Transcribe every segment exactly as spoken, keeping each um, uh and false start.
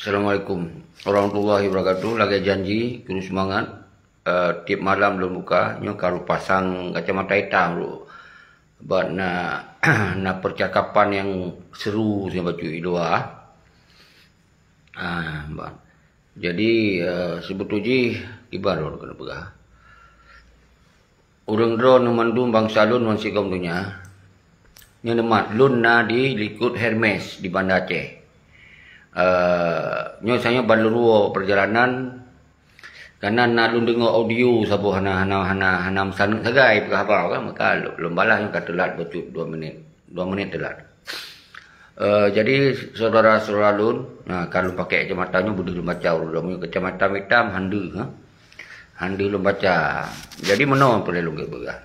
Assalamualaikum warahmatullahi wabarakatuh. Lagèe janji, keuneuk seumangat. Eh, tiep malam lôn buka, nyoe ka lôn pasang kacamata itam dulu. Sebab na, na percakapan nyang seru sibacut i luwa. Ah, bah. Jadi, eh, seubeutôi jih, kiban lôn keuneuk peugah. Ureueng droeneuh mandum bansa lôn ngon sigom donya. Nyoe neumat lôn na di likot Hermes di Banda Aceh. Eh, nyoe sanyoe ban lôn woe peurjalanan, kareuna na lôn deungoe audio saboh hana, hana, hana, hana meusaneuk sagai peugah haba kan, maka lôn balah nyoe ka teulat bacut dua menit. Dua menit teulat. Eh, jadi, syedara-syedara lôn, nah, ka lôn pakai kacamata nyoe beudeuh lôn baca ureueng droeneuh, kacamata itam han deuh, ha? Han deuh lôn baca. Jadi, meunoe peureulèe lôn peugah.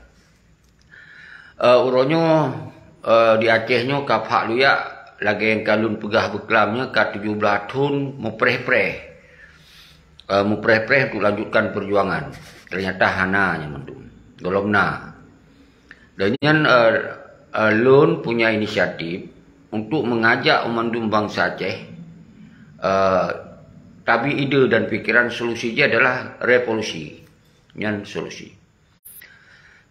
Eh, uroe nyoe, eh, di Aceh nyoe ka phak luyak, lagèe nyang ka lôn peugah beuklam nyoe, ka tujoh blaih thon meupreh-preh. Eh, meupreh-preh untuk lanjutkan perjuangan. Ternyata hana nyan mandum. Gohlom na. Dan nyan, eh, eh, lôn punya inisiatif untuk mengajak mandum bansa Aceh, eh, tabi ide dan pikiran, solusi jih adalah revolusi. Nyan solusi.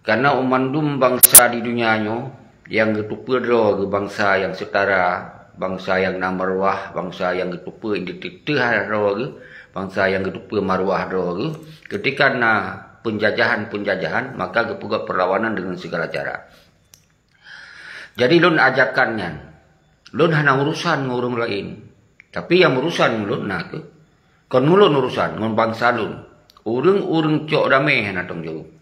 Karena mandum bansa di dunia nyoe nyang geuteupeue droe geuh bansa nyang setara, bansa nyang na maruah, bansa nyang geuteupeue identitas droe geuh, bansa nyang geuteupeue maruah droe geuh, ketika na penjajahan-penjajahan, maka geupeugah perlawanan dengan segala cara. Jadi lôn ajakan nyan. Lôn hana urusan ngon ureueng laén. Tapi nyang urusan ngon lôn na kheueh. Kon ngon lôn urusan, ngon bansa lôn. Ureueng-ureueng cok damé hana tanggung jaweueb.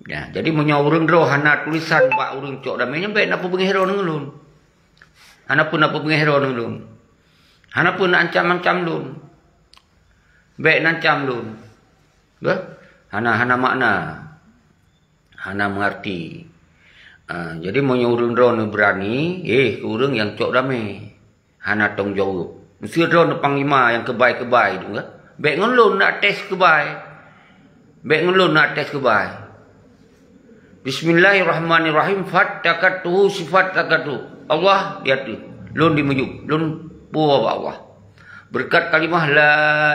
Ya, jadi meunyoe ureueng droe hana tulisan bak ureueng cok damé nyan, bèk na peubeungèh droeneuh ngon lôn. Hana peue na peubeungèh droeneuh ngon lôn. Hana peue na ancam-ancam lôn. Bèk na ancam lôn. Beuh? Hana, hana makna. Hana meuarti. Ah, jadi meunyoe ureueng droeneuh beurani, éh, keu ureueng nyang cok damé. Hana tanggung jaweueb. Meuseu droeneuh panglima nyang keubai-keubai tu kan. Bèk ngon lôn na tes keubai. Bèk ngon lôn na tes keubai. Bismillahirrahmanirrahim. Fattakathu sifat takathu. Allah di ateueh. Lôn di miyueb. Lôn puwoe bak Allah. Beureukat kalimah la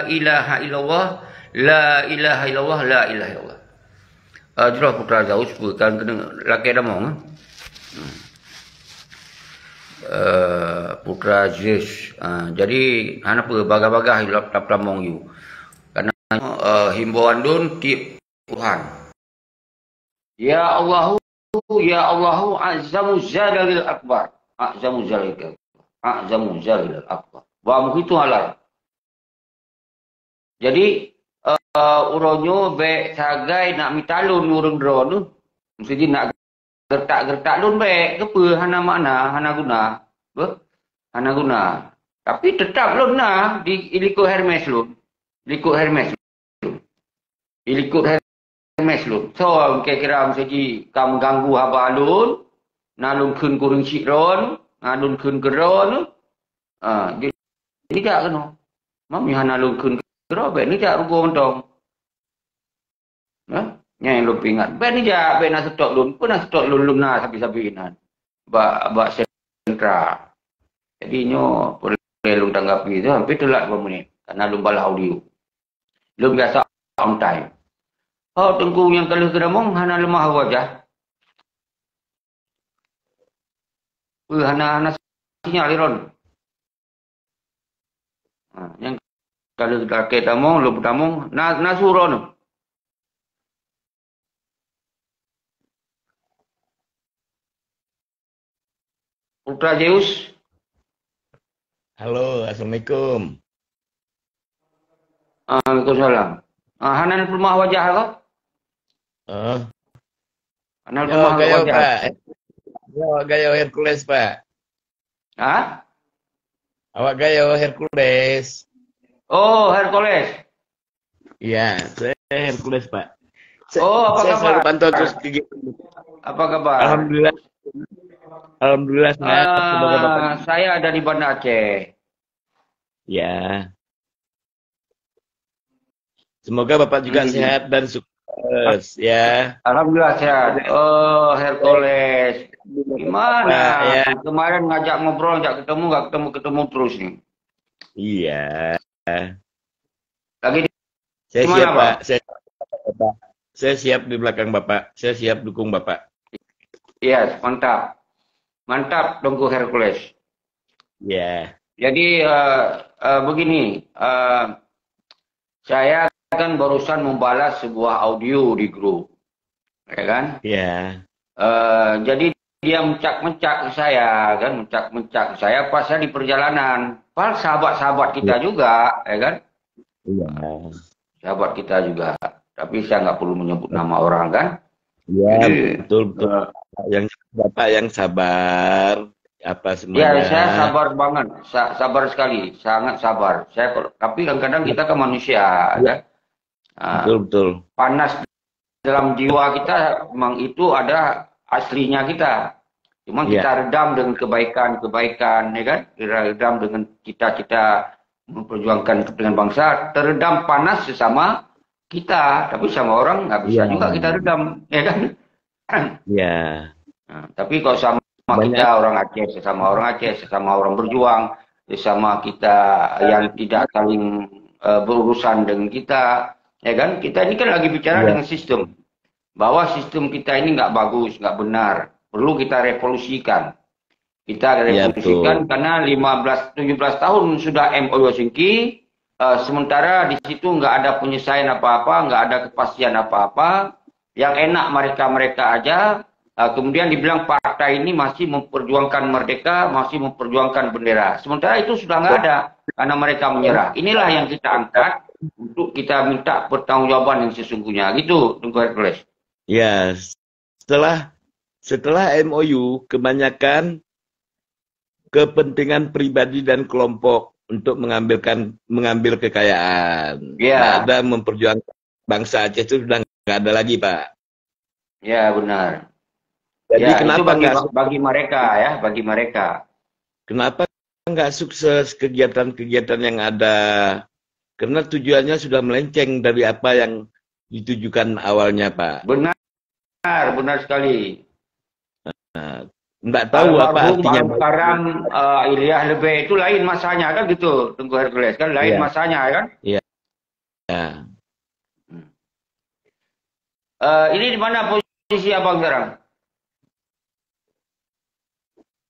ilaha illallah, la ilaha illallah, la ilaha illallah. Ah, jroh Putra Zeus peue kan keuneuk lakèe damong, eh? Hmm. Eh, Putra Zeus. Ah, jadi, hana peue, bagah-bagah lap tap lamong yue. Karena, eh, himbauan lôn tiep Tuhan. Ya Allahu, ya Allahu, a'zamu zalalil akbar. A'zamu zalalil akbar. A'zamu zalalil akbar. Wa muhitu alai. Jadi, eh, uroe nyoe bèk sagai nak mita lôn ureueng droeneuh. Meusti jih nak geureutak-geureutak lôn bèk. Keupeue? Hana makna, hana guna. Beuh? Hana guna. Tapi teutap lôn na di, di likot Hermes lôn. Likot Hermes lôn. Di likot Hermes lôn. Soe kira-kira meusti jih ka meuganggu haba lôn, na lôn kheun keu ureueng syiek droeneuh, na lôn kheun keu droeneuh, Ah, jadi jak keunoe. Meunyoe hana lôn kheun keudroe, bèk neujak rugoe mantong. Nah, nyan nyang lôn peuingat. Bèk neujak, bèk na seutôt lôn. Peue na seutôt lôn, lôn na sabe-sabe inan. Bak, bak sentra. Jadi nyoe peureulèe lôn tanggapi tu hampir teulat dua menit. Karena lôn balah audio. Lôn biasa on time. Oh, Teungku nyang ka lheueh geudamong hana leumah wajah. Peue hana, hana sinyal, Iron? Ha, nyang ka lheueh lakèe tamong, lôn peutamong, na, na su droeneuh. Putra Zeus. Halo, assalamualaikum. Waalaikumsalam. Ah, hana leumah wajah kah? Eh. Hana leumah wajah. Pak. Yo, gayo Hercules, Pak. Ha? Awak gayo Hercules. Oh, Hercules. Ya, saya Hercules, Pak. Saya, Oh, apa saya selalu kabar? pantau terus kegiatan. Apa kabar? Alhamdulillah. Alhamdulillah sehat. Semoga Bapak Ah, saya ada di Banda Aceh. Ya. Semoga Bapak juga Hmm. sehat dan sukses, ya. Alhamdulillah sehat. Oh, Hercules. Gimana? Pak, ya. Kemarin ngajak ngobrol, ngajak ketemu, nggak ketemu-ketemu terus nih. Iya. Lagi di Saya mana, siap, Bang? Pak. Saya, Pak. Saya siap di belakang Bapak. Saya siap dukung Bapak. Yes, mantap. Mantap, Teungku Hercules. Ya. Jadi, eh, eh, begini, eh, saya kan barusan membalas sebuah audio di grup, ya kan? Ya. Eh, jadi dia mencak-mencak ke saya, kan, mencak-mencak ke saya pas saya di perjalanan. Padahal sahabat-sahabat kita Ya. juga, ya kan? Iya. Sahabat kita juga. Tapi saya nggak perlu menyebut nama orang, kan? Ya, Jadi, betul, betul. eh, Yang Bapak yang sabar, apa Ya, semuanya. saya sabar banget, sa- sabar sekali, sangat sabar. Saya kalau- tapi kadang-kadang kita kan manusia, Ya. kan? Ah, Betul, betul. panas dalam jiwa kita memang itu ada aslinya kita. Cuma Ya. kita redam dengan kebaikan-kebaikan, ya kan? Kita redam dengan cita-cita memperjuangkan kepentingan bangsa, teredam panas sesama kita, tapi sama orang nggak bisa Ya. juga kita redam, ya kan? Ya. Nah, tapi kalau sama Banyak. kita orang Aceh, sesama orang Aceh, sesama orang berjuang, sesama kita yang tidak saling eh, berurusan dengan kita, ya kan? Kita ini kan lagi bicara Ya. dengan sistem. Bahwa sistem kita ini nggak bagus, nggak benar. Perlu kita revolusikan. Kita Ya, revolusikan betul. karena lima belas, tujuh belas tahun sudah M O U Helsinki, eh, sementara di situ nggak ada penyelesaian apa-apa, nggak ada kepastian apa-apa. Yang enak mereka-mereka aja. Eh, kemudian dibilang partai ini masih memperjuangkan merdeka, masih memperjuangkan bendera. Sementara itu sudah nggak ada karena mereka menyerah. Inilah yang kita angkat untuk kita minta pertanggungjawaban yang sesungguhnya. Gitu, Teungku Hercules. Ya, setelah setelah M O U, kebanyakan kepentingan pribadi dan kelompok untuk mengambilkan mengambil kekayaan. Ya. Nggak ada memperjuangkan bangsa Aceh itu sudah nggak ada lagi, Pak. Ya, benar. Jadi Ya, itu kenapa bagi nggak bagi mereka ya, bagi mereka. Kenapa nggak sukses kegiatan-kegiatan yang ada? Karena tujuannya sudah melenceng dari apa yang ditujukan awalnya, Pak. Benar, benar sekali. Nah, nggak tahu apa Almarhum artinya. Al Mukarram, eh, Ilyas Leubè itu lain masanya kan gitu, Teungku Hercules kan lain Iya. masanya kan. Iya. Ya. Hmm. Eh, ini di mana posisi abang sekarang?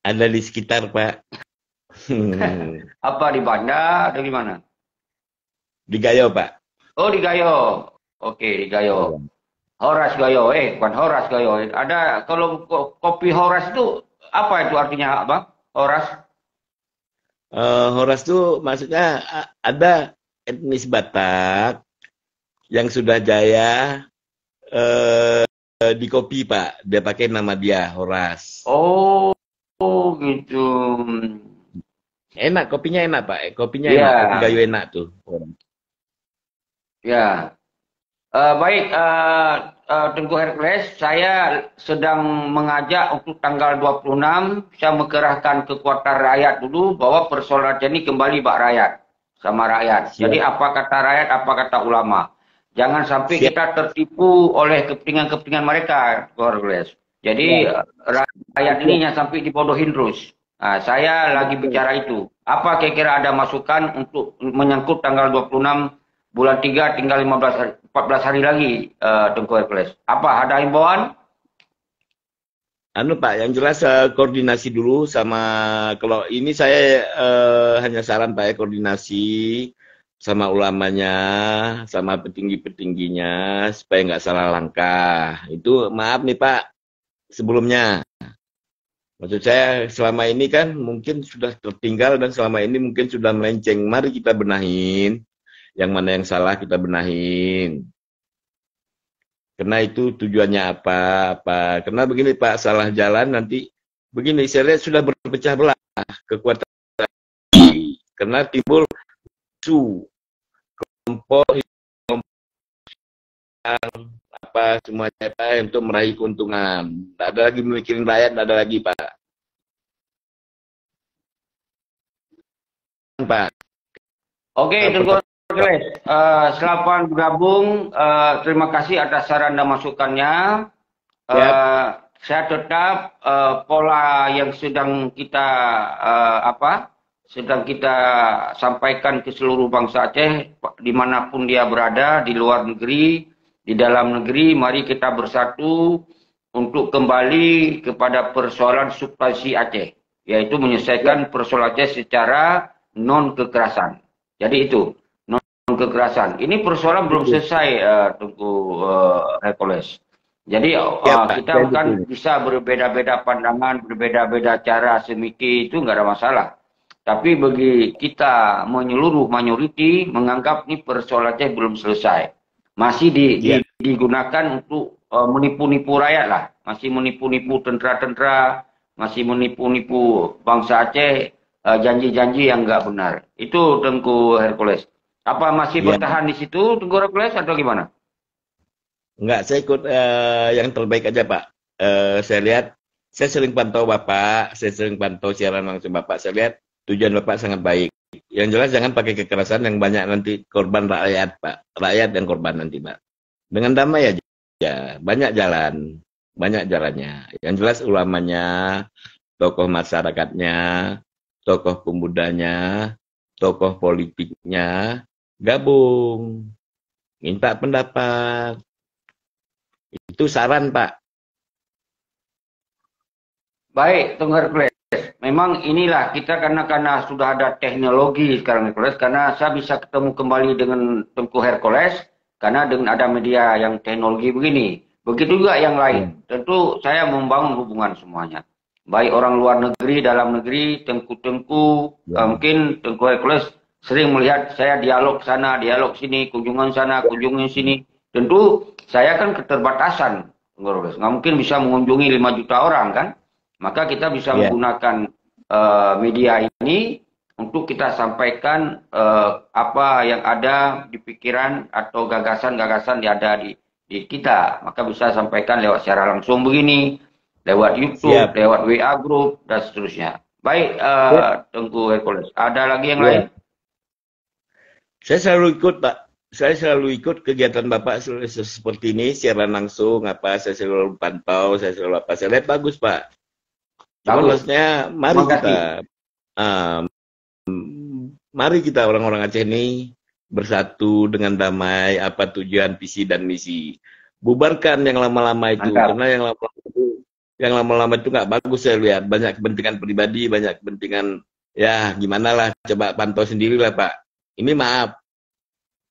Ada di sekitar, Pak. Apa di Banda atau di mana? Di Gayo, Pak. Oh, di Gayo. Oke, di Gayo. Iya. Horas Gayo, eh, bukan Horas Gayo. Ada kalau ko- kopi Horas itu apa itu artinya, Bang? Horas? Eh, Horas itu maksudnya a- ada etnis Batak yang sudah jaya eh, di kopi, Pak. Dia pakai nama dia, Horas. Oh, oh gitu. Enak, kopinya enak, Pak. Kopinya Iya. enak, kopi Gayo enak tuh. Ya. Eh, baik, eh, eh, Teungku Hercules, saya sedang mengajak untuk tanggal dua puluh enam, saya mengkerahkan kekuatan rakyat dulu bahwa persoalan ini kembali bak rakyat, sama rakyat. Jadi Siap. apa kata rakyat, apa kata ulama. Jangan sampai Siap. kita tertipu oleh kepentingan-kepentingan mereka, Teungku Hercules. Jadi Ya. rakyat ini jangan sampai dibodohin terus. Ah, saya lagi Betul. bicara itu. Apa kira-kira ada masukan untuk menyangkut tanggal dua puluh enam bulan tiga, tinggal lima belas hari, empat belas hari lagi, eh, Teungku Hercules? Apa ada himbauan? Anu, Pak, yang jelas eh, koordinasi dulu sama, kalau ini saya eh, hanya saran, Pak, ya, koordinasi sama ulamanya, sama petinggi-petingginya supaya nggak salah langkah. Itu maaf nih, Pak, sebelumnya. Maksud saya selama ini kan mungkin sudah tertinggal dan selama ini mungkin sudah melenceng. Mari kita benahin. Yang mana yang salah kita benahin. Karena itu tujuannya apa, apa. Karena begini, Pak, salah jalan nanti begini, saya lihat sudah berpecah belah kekuatan. Karena timbul isu kelompok, apa, semuanya, Pak, untuk meraih keuntungan. Tak ada lagi memikirin rakyat, tak ada lagi, Pak. Pak. Oke, Tengku Hercules. Eh, selamat bergabung. Eh, terima kasih atas saran dan masukannya. Eh, saya tetap, eh, pola yang sedang kita, eh, apa, sedang kita sampaikan ke seluruh bangsa Aceh, dimanapun dia berada, di luar negeri, di dalam negeri, mari kita bersatu untuk kembali kepada persoalan substansi Aceh, yaitu menyelesaikan persoalan Aceh secara non kekerasan. Jadi itu, non kekerasan. Ini persoalan belum selesai, eh, Tengku, eh, Hercules. Jadi, eh, kita akan bisa berbeda-beda pandangan, berbeda-beda cara semiki, itu nggak ada masalah. Tapi bagi kita menyeluruh, majoriti menganggap ni persoalan Aceh belum selesai. Masih di, di- digunakan untuk, eh, menipu-nipu rakyat lah. Masih menipu-nipu tentera-tentera, masih menipu-nipu bangsa Aceh, eh, janji-janji yang nggak benar. Itu Tengku Hercules. Apa masih bertahan di situ, Tengku Hercules, atau gimana? Enggak, saya ikut, eh, yang terbaik aja, Pak. Eh, saya lihat, saya sering pantau Bapak, saya sering pantau siaran langsung Bapak. Saya lihat tujuan Bapak sangat baik. Yang jelas jangan pakai kekerasan yang banyak nanti korban rakyat, Pak. Rakyat yang korban nanti, Pak. Dengan damai aja. Banyak jalan, banyak jalannya. Yang jelas ulamanya, tokoh masyarakatnya, tokoh pemudanya, tokoh politiknya gabung. Minta pendapat. Itu saran, Pak. Baik, Tengku Hercules. Memang inilah kita karena, karena sudah ada teknologi sekarang, Hercules, karena saya bisa ketemu kembali dengan Tengku Hercules karena dengan ada media yang teknologi begini. Begitu juga yang lain. Tentu saya membangun hubungan semuanya. Baik orang luar negeri, dalam negeri, tengku-tengku, eh, mungkin Tengku Hercules sering melihat saya dialog sana, dialog sini, kunjungan sana, kunjungan sini. Tentu saya kan keterbatasan, Tengku Hercules. Nggak mungkin bisa mengunjungi lima juta orang kan. Maka kita bisa menggunakan, eh, media ini untuk kita sampaikan, eh, apa yang ada di pikiran atau gagasan-gagasan yang ada di, di kita. Maka bisa sampaikan lewat siaran langsung begini, lewat YouTube, lewat W A group, dan seterusnya. Baik, eh, Tengku Hercules. Ada lagi yang lain? Saya selalu ikut, Pak. Saya selalu ikut kegiatan Bapak se-, se-, seperti ini, siaran langsung, apa, saya selalu pantau, saya selalu apa, saya lihat bagus, Pak. Cuma maksudnya, mari kita, ah, mari kita orang-orang Aceh ini bersatu dengan damai, apa tujuan, visi, dan misi. Bubarkan yang lama-lama itu, karena yang lama-lama itu, yang lama-lama itu nggak bagus saya lihat. Banyak kepentingan pribadi, banyak kepentingan, ya, gimana lah, coba pantau sendirilah, Pak. Ini maaf,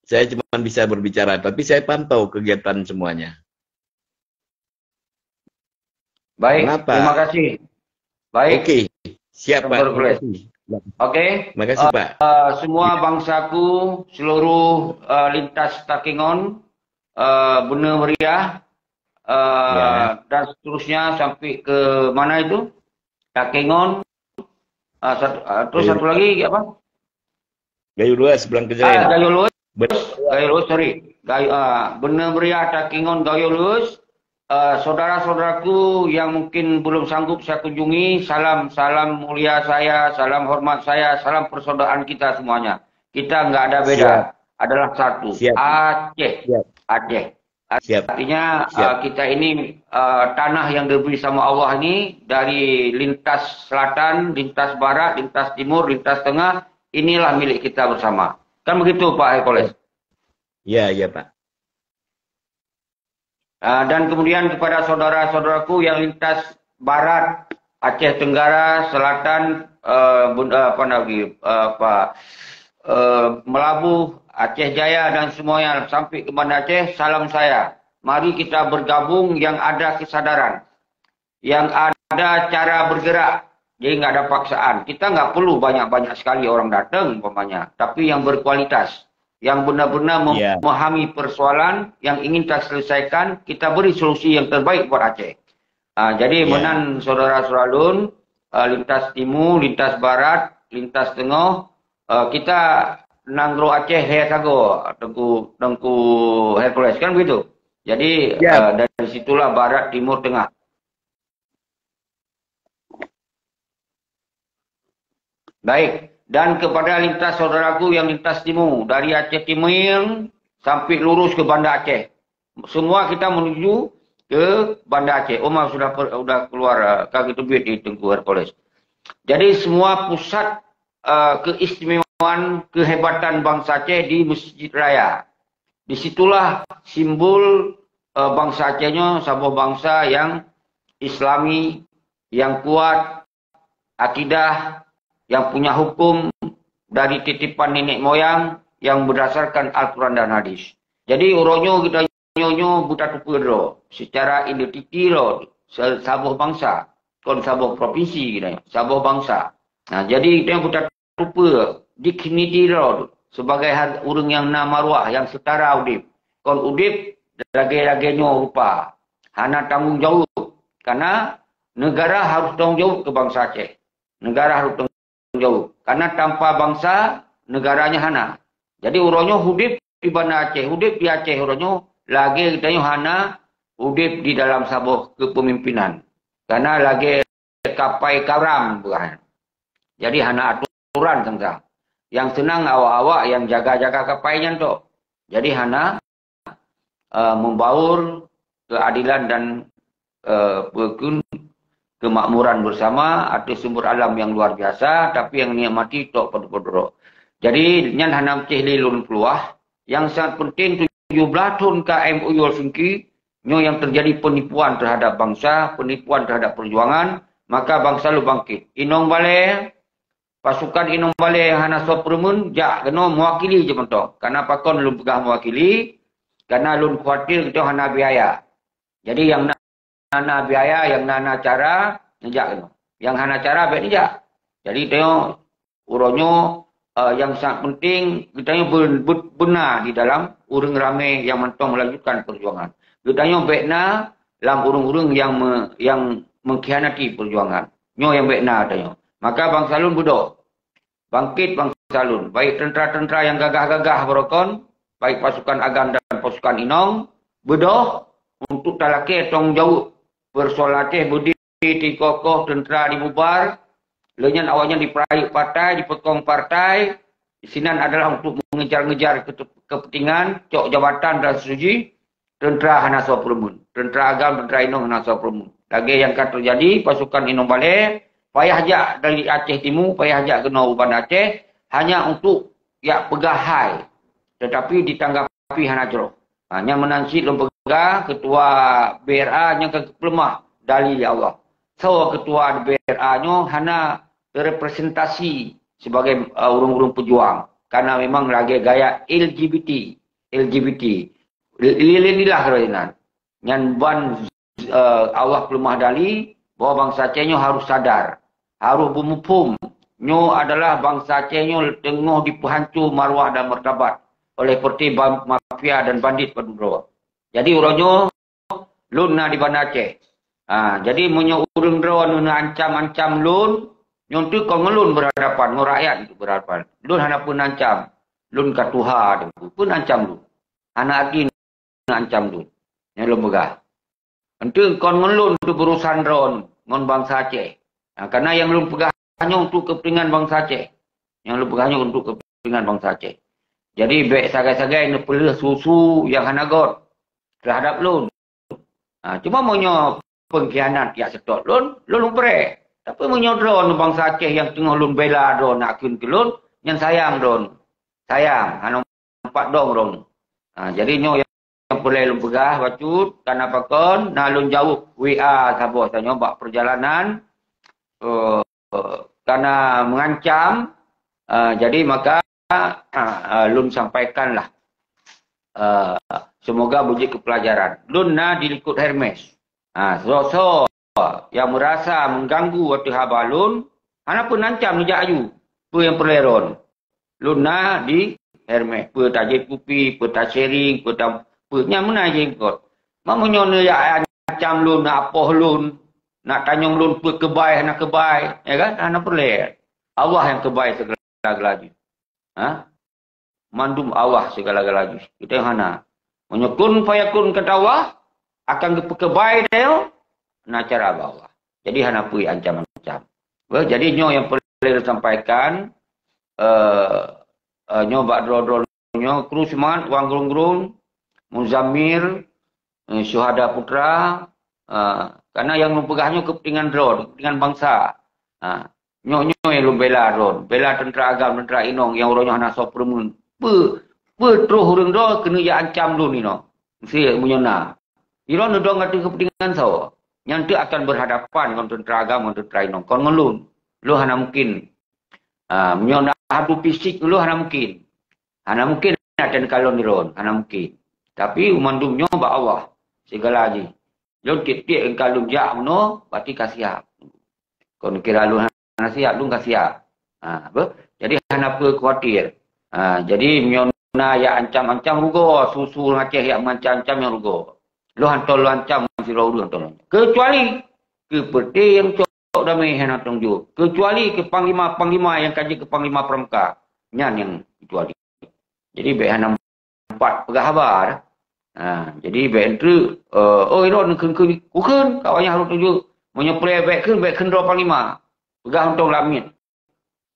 saya cuma bisa berbicara, tapi saya pantau kegiatan semuanya. Baik, terima kasih. Baik. Oke, siap, Pak. Terima kasih. Oke. Terima kasih, Pak. Eh, semua bangsaku, seluruh, eh, lintas Takengon, eh, Beuneumeuria, eh, dan seterusnya sampai ke mana itu? Takengon, eh, satu, eh, terus satu lagi apa? Gayo Luwes, Blang Kejain. Ah, Gayo Luwes. Gayo Luwes, sorry. Gayo, ah, Beuneumeuria, Takengon, Gayo Luwes. Eh, saudara-saudaraku yang mungkin belum sanggup saya kunjungi, salam, salam mulia saya, salam hormat saya, salam persaudaraan kita semuanya. Kita nggak ada beda, adalah satu. Aceh. Aceh. Artinya, eh, kita ini, eh, tanah yang diberi sama Allah ini, dari lintas selatan, lintas barat, lintas timur, lintas tengah, inilah milik kita bersama. Kan begitu, Pak Hercules? Ya, ya, Pak. Ah, dan kemudian kepada saudara-saudaraku yang lintas barat, Aceh Tenggara, Selatan, eh, Bun-, eh, apa lagi, eh, apa, eh, Melabuh, Aceh Jaya dan semuanya sampai ke Banda Aceh, salam saya. Mari kita bergabung yang ada kesadaran, yang ada cara bergerak. Jadi nggak ada paksaan. Kita nggak perlu banyak-banyak sekali orang datang umpamanya, tapi yang berkualitas, yang benar-benar memahami persoalan yang ingin kita selesaikan, kita beri solusi yang terbaik buat Aceh. Ah, jadi meunan saudara-saudara lôn, ah, lintas timu, lintas barat, lintas teungoh, ah, kita nanggroe Aceh lhèe sagoe, Teungku, Teungku Hercules, kan begitu? Jadi, Ya. eh, dari situlah barat, timur, tengah. Baik, dan kepada lintas saudaraku yang lintas timu, dari Aceh Timiang sampai lurus ke Banda Aceh. Semua kita menuju ke Banda Aceh. Umar sudah per-, sudah keluar, eh, ka geuteubiet di Teungku Hercules. Jadi semua pusat, eh, keistimewaan, kehebatan bangsa Aceh di Masjid Raya. Di situlah simbol, eh, bangsa Aceh nyoe saboh bangsa yang Islami, yang kuat akidah, yang punya hukum dari titipan nenek moyang yang berdasarkan Al-Quran dan Hadis. Jadi, uroe nyoe geutanyoe nyoe beutatupeue droe secara identiti droe, se-, saboh bangsa, kon saboh provinsi geutanyoe, saboh bangsa. Nah, jadi geutanyoe beutatupeue dignity droe sebagai ha-, ureuëng nyang na maruah, nyang setara udeb. Kon udeb lagée-lagée nyoe rupa, hana tanggong jaweueb. Karena negara harus tanggong jaweueb keu bangsa Aceh. Negara harus tanggong jaweueb. Karena tanpa bangsa, negaranya hana. Jadi, uroe nyoe udeb di Banda Aceh, udeb di Aceh uroe nyoe, lagée geutanyoe hana udeb di dalam saboh kepemimpinan. Karena lagée kapai karam, bukan. Jadi, hana aturan teuntang. Yang senang awak-awak yang jaga-jaga kapai nyan tok. Jadi, hana, eh, membaur keadilan dan, eh, peukun kemakmuran bersama atau sumber alam yang luar biasa, tapi yang nikmati tok padub-padub droe. Jadi, nyan hana meucéh lé lôn peuluah. Yang sangat penting, tujoh blaih thon ka M O U Helsinki, nyoe yang terjadi penipuan terhadap bangsa, penipuan terhadap perjuangan, maka bangsa lôn bangkit. Inong Balé, pasukan Inong Balé nyang hana soe peureumeun, jak keunoe mewakili jih mantong. Karena pakon lôn peugah mewakili? Karena lôn khawatir geutanyoe hana biaya. Jadi, nyang na, na biaya, nyang na, na cara, neujak keunoe. Nyang hana cara, bék neujak. Jadi, tanyoe, uroe nyoe, eh, nyang sangat penting, geutanyoe be-, be-, beuna di dalam ureuëng ramé nyang mantong melanjutkan perjuangan. Geutanyoe bék na lam ureuëng-ureuëng nyang me-, nyang mengkhianati perjuangan. Nyoe nyang bék na tanyoe. Maka bangsa lôn beudôh. Bangkit bangsa lôn, baik teuntara-teuntara nyang gagah-gagah beurukon, baik pasukan agam dan pasukan inong, beudôh untuk talakée tanggong jaweueb. Peusoe lam Aceh beudé tikoh-koh, teuntara dibubar, lheueh nyan awaknyan dipeurayeuk partai, dipeukong partai, sinan adalah untuk mengejar-ngejar ketu-, kepentingan, cok jabatan dan seterusnya. Teuntara hana soe peureumeun. Teuntara agam, teuntara inong hana soe peureumeun. Lagée nyang ka teujadi, pasukan Inong Balé payah jak dari Aceh Timu, payah jak keunoe u Banda Aceh, hanya untuk jak peugah hai. Tetapi ditanggapi hana jroh. Ha, nyan meunan cit lôn peugah, ketua B R A nyang ka geupeuleumah dali lé Allah. Soe ketua B R A nyoe hana teurepresentasi sebagai, eh, ureuëng-ureuëng peujuang. Karena memang lagée gaya L G B T, L G B T. Lilin ilah keurojinan. Nyan ban, eh, Allah peuleumah dali bahwa bansa Aceh nyoe harôh sadar, harôh beumuphom nyoe adalah bansa Aceh nyoe teungoh dipeuhanco maruah dan martabat oleh partai ban-, mafia dan bandit padub droe. Jadi, uroe nyoe lôn na di Banda Aceh. Ha, jadi, meunyoe ureuëng droe neuancam-ancam lôn, nyoe teuk kon ngon lôn berhadapan, ngon rakyat berhadapan. Lôn hana peunancam. Lôn ka tuha, peue nancam lôn? Hana arti ancam lôn. Nyang lôn peugah. Enteuk kon ngon lôn untuk berurusan droe ngon bansa Aceh. Ha, karena nyang lôn peugah nyoe untuk kepentingan bansa Aceh. Nyang lôn peugah nyoe untuk kepentingan bansa Aceh. Jadi, bék sagai-sagai neupeuleueh su-su nyang hana göt terhadap lôn. Ha, cuma meunyoe pengkhianat jak seutôt lôn, lôn upreh. Tapi meunyoe droe bansa Aceh nyang teungoh lôn bela droe nakheun keu lôn, nyan sayang droe. Sayang, hana pat dong droe. Ha, jadi nyoe nyang peureulée lôn peugah bacut, kana pakon, na lôn jaweueb W A saboh tanyoe bak perjalanan, eh, kana mengancam, eh, jadi maka, eh, lôn sampaikanlah. Eh, semoga beujeuet keu pelajaran. Lôn na di likot Hermes. Ha, soe-soe nyang meurasa mengganggu ateueh haba lôn, hana peunancam neujak aju. Peue nyang peureulée droe? Lôn na di Hermes, peue tajép kupi, peue tasering, peue ta-, peue nyang meunan jeuet kot. Ma meunyoe neujak ancam lôn, nak apoh lôn, nak tanyong lôn peue keubai hana keubai, ya kan? Hana peureulée. Allah nyang keubai segala-galanya. Ha? mandum Allah segala-gala jih. Kita hana. Meunyoe kun fayakun kata Allah, akan geupeukeubai tanyoe, na cara bak Allah. Jadi hana peue ancam-ancam. Bah, jadi nyoe nyang perlu disampaikan, eh, eh, nyoe bak droe-droe nyoe, kru semangat, Wan Grung-Grung, Muzammil, eh, Syuhada Putra, eh, karena nyang lôn peugah nyoe kepentingan droe, kepentingan bangsa. Ha, nyoe, nyoe nyang lôn bela droe, bela tentera agam, tentera inong nyang uroe nyoe hana soe peureumeun. Peue, peue troh ureuëng droe keuneuk jak ancam lôn inoe? Mesti meunyoe na. Droe neudong ateueh kepentingan soe? Nyan teuk akan berhadapan ngon tentera agam, ngon tentera inong, kon ngon lôn. Lôn hana mungkin. Ah, meunyoe na adu fisik lôn hana mungkin. Hana mungkin até neukalon droe, hana mungkin. Tapi mandum nyoe bak Allah. Segala jih. Lôn tiep-tiep engka lôn jak meunoe, berarti ka siap. Kon kira lôn hana siap, lôn ka siap. Ha, beuh? Jadi hana peue khawatir. Ha, jadi meunyoe na jak ancam-ancam rugoe, su-su ureuëng Aceh jak meuancam-ancam nyang rugoe. Lôn hantom lôn ancam sidroe ureuëng hantom lôn. Kecuali keupeureuté nyang cok damé hana tanggung jaweueb. Kecuali keu panglima-panglima nyang ka jeuet keu panglima pramuka. Nyan nyang kecuali. Jadi bék hana empat peugah haba. Ha, jadi bék enteuk, eh, "Oh, droe neukheun-kheun, kukheun, ka awaknyan harôh tanggung jaweueb." Meunyoe preh bék kheun, bék kheun droe panglima. Peugah untông lam miet.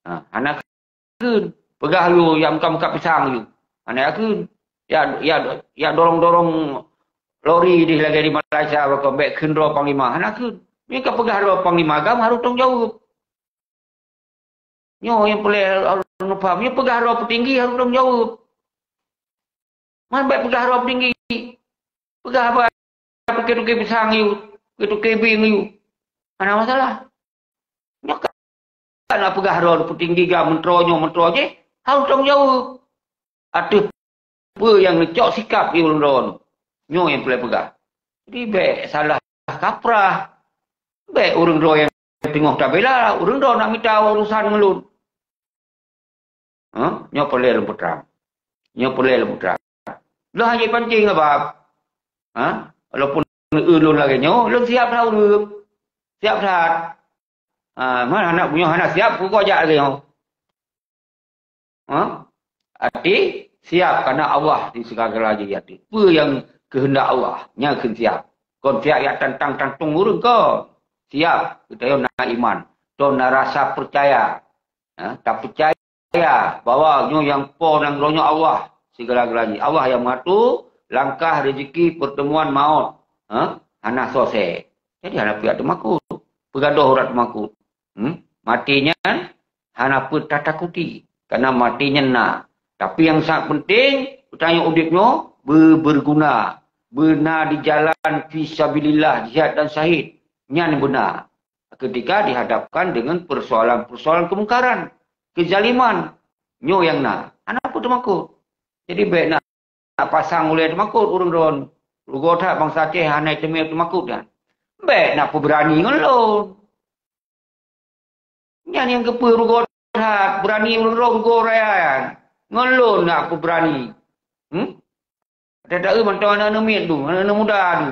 Ha, hana kheun. Peugah yue nyang meukat-meukat pisang yue. Hana kheun. Ya, ya, ya dorong-dorong lori dih lagée di Malaysia, bék kheun droe panglima. Hana kheun. Meunyoe ka peugah droe panglima, agam harôh tanggung jaweueb. Nyoe nyang peureulée harôh neupaham. Nyoe peugah droe peutinggi harôh tanggung jaweueb. Man bék peugah droe peutinggi. Peugah haba tukée-tukée pisang yue, tukée-tukée bieng yue. Hana masalah. Nyoe ka na peugah droe peutinggi gam meuntroe nyoe meuntroe jih, harôh tanggung jaweueb. Ateueh peue nyang neucok sikap di ureuëng droe nyoe. Nyoe nyang peureulée peugah. Jadi bék salah kaprah. Bék ureuëng droe nyang teungoh tabela, ureuëng droe nak mita urusan ngon lôn. Ha? Nyoe peureulée lôn peutrang. Nyoe peureulée lôn peutrang. Lôn hana jipancing haba. Ha? Walaupun eu lôn lagée nyoe, lôn siap that ureuëng. Siap that. Ha, man hana, meunyoe hana siap, peue kujak lagée nyoe. Ha? Até siap, karena Allah di segala-gala jih até. Peue nyang keuheundak Allah, nyan kheun siap. Kon siap jak tantang-tantong ureuëng kon. Siap, geutanyoe na iman. Tanyoe na rasa peucaya. Ha? Tapeucaya bahwa nyoe nyang po nanggroe nyoe Allah segala-gala jih. Allah nyang mengatur langkah, rezeki, pertemuan, maut. Ha? Hana sosé. Jadi hana peue teumakot. Peugadôh urat teumakot. Hmm? Maté nyan hana peue tatakuti, karena maté nyan na. Tapi nyang sangat penting, tanyoe udeb nyoe be-, berguna, beuna di jalan fi sabilillah, jihad dan syahid. Nyan beuna. Ketika dihadapkan dengan persoalan-persoalan kemungkaran, kezaliman, nyoe nyang na. Hana peue teumakot. Jadi bék na nak pasang ulée teumakot ureuëng droe. Rugoe that bansa Aceh hana teumé teumakot nyan. Bék nak peubeurani ngon lôn. Nyan nyang keupeue rugoe that, beurani ureuëng droe rugoe raya nyan. Ngon lôn nak peubeurani. Hmm? Ada taeu mantong aneuk-aneuk miet tu, aneuk-aneuk muda tu.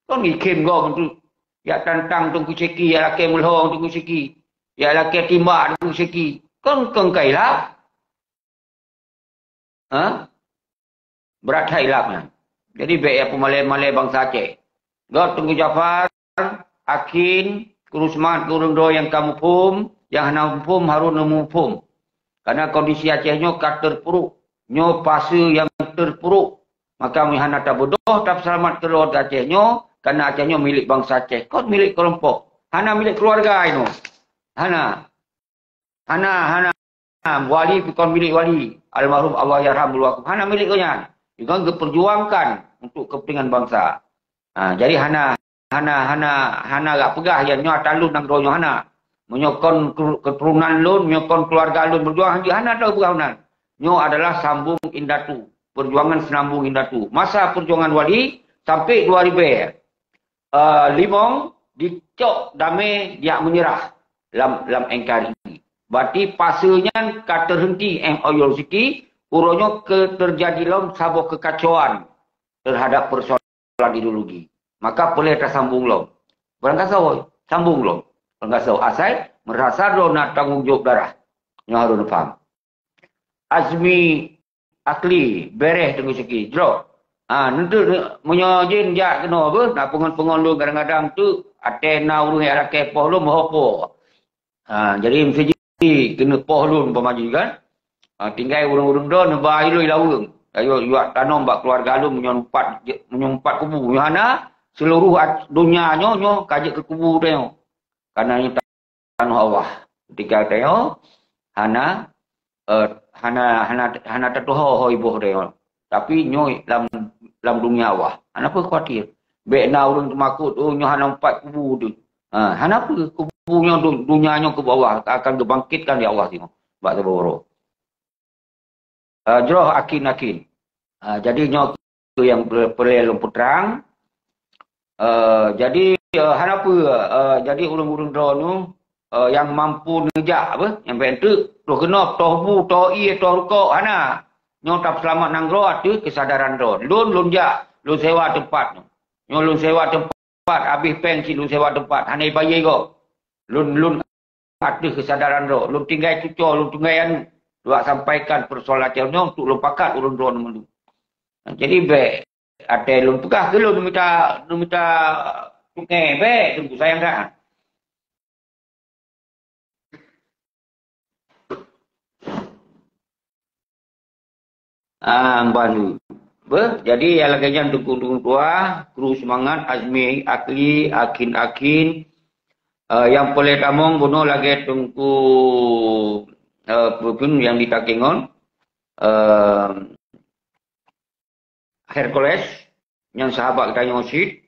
Kon gikhem gob tu. Jak tantang Teungku Syeki, jak lakée meulhong Teungku Syeki. Jak lakée timbak Teungku Syeki. Kon, kon ka ilab. Ha? Brat that ilab nyan. Jadi bék ya peumalée-malée bansa Aceh. Gob Teungku Jafar, Akin, kuru semangat keu ureuëng droe nyang ka muphom, nyang hana muphom harôh neumuphom. Karena kondisi Aceh nyoe ka teupuruk. Nyoe fase nyang teupuruk. Maka meuhana tabeudôh tapeuseulamat keuluwarga Aceh nyoe, karena Aceh nyoe milék bansa Aceh. Kon milék keulompok. Hana milék keuluwarga inoe. Hana. Hana, hana. Wali bukon milék wali. Almarhum Allahyarham Uluwakum. Hana milék gobnyan. Gobnyan geupeurjuangkan untuk kepentingan bansa. Ha, jadi hana, hana, hana, hana gak peugah ya nyoe ata lôn nanggroe nyoe hana. Meunyoe kon keu-, keturunan lôn, meunyoe kon keuluwarga lôn beujuang, hana tahu peugah meunan. Nyoe adalah sambung indatu. Perjuangan senambung indatu. Masa perjuangan wali sampai dua ribu eh, limong dicok damé jak meunyeurah lam, lam N K R I. Berarti fase nyan ka terhenti M O U City, uroe nyoe ke terjadi lom saboh kekacauan terhadap persoalan ideologi. Maka peureulée tasambong lom. Barangkasoe, sambong lom. Barangkasoe, asai meurasa droe na tanggong jaweueb darah. Nyoe harôh neupaham. Azmi, akli, bereh Teungku Syekhi, jroh. Ha, neuteuek, meunyoe jih jak keunoe beuh, na peungon-peungon lôn kadang-kadang tu, até na ureuëng jak lakée poh lôn meuhopo. Ha, jadi meuseujih keuneuk poh lôn umpama jih kan. Ha, tinggai ureuëng-ureuëng droe neuba ilui laweueng. Ayo yuak tanom bak keuluwarga lôn meunyoe empat, meunyoe empat kubu. Meunyoe hana, seuluruh at-, donya nyoe, nyoe ka jeuet keu kubu tanyoe. Karena nyoe tanoh Allah. Ketika tanyoe hana, eh, hana, hana, hana tatuho ho iboh tanyoe. Tapi nyoe lam, lam dunia Allah. Hana peue khawatir. Bék na ureuëng teumakot, "Oh, nyoe hana empat kubu tu." Ha, hana peue, kubu nyoe du-, dunia nyoe kubu Allah akan geubangkitkan di Allah singoh. Bak saboh uroe. Ah, jroh akin-akin. Ah, jadi nyoe tu nyang pe-, peureulée lôn peutrang. Eh, jadi, eh, hana peue, eh, jadi ureuëng-ureuëng droeneuh, eh, nyang mampu neujak apa, nyang bék teuk, troh keunoe, toh bu, toh ie, toh rukok, hana. Nyoe tapeuseulamat nanggroe ateueh keusadaran droe. Lôn, lôn jak, lôn sewa teumpat nyoe. Nyoe lôn sewa teumpat, habéh péng cit lôn sewa teumpat, hana ibayeue gob. Lôn, lôn ateueh keusadaran droe. Lôn tinggai cucoe, lôn tinggai aneuk. Lôn sampaikan persoalan nyoe untuk lôn pakat ureuëng droeneuh mandum. Jadi bék até lôn peugah keu lôn mita, lôn mita sungai bék, teungku sayang dah. Ah, ban. Beuh, jadi nyang lagée nyan dukung-dukung tuah, kru seumangat, azmi, akli, akin-akin, eh, nyang peureulée tamong bunoe lagée teungku, eh, peue pun nyang di Takengon, eh, Hercules, nyang sahabat geutanyoe cit,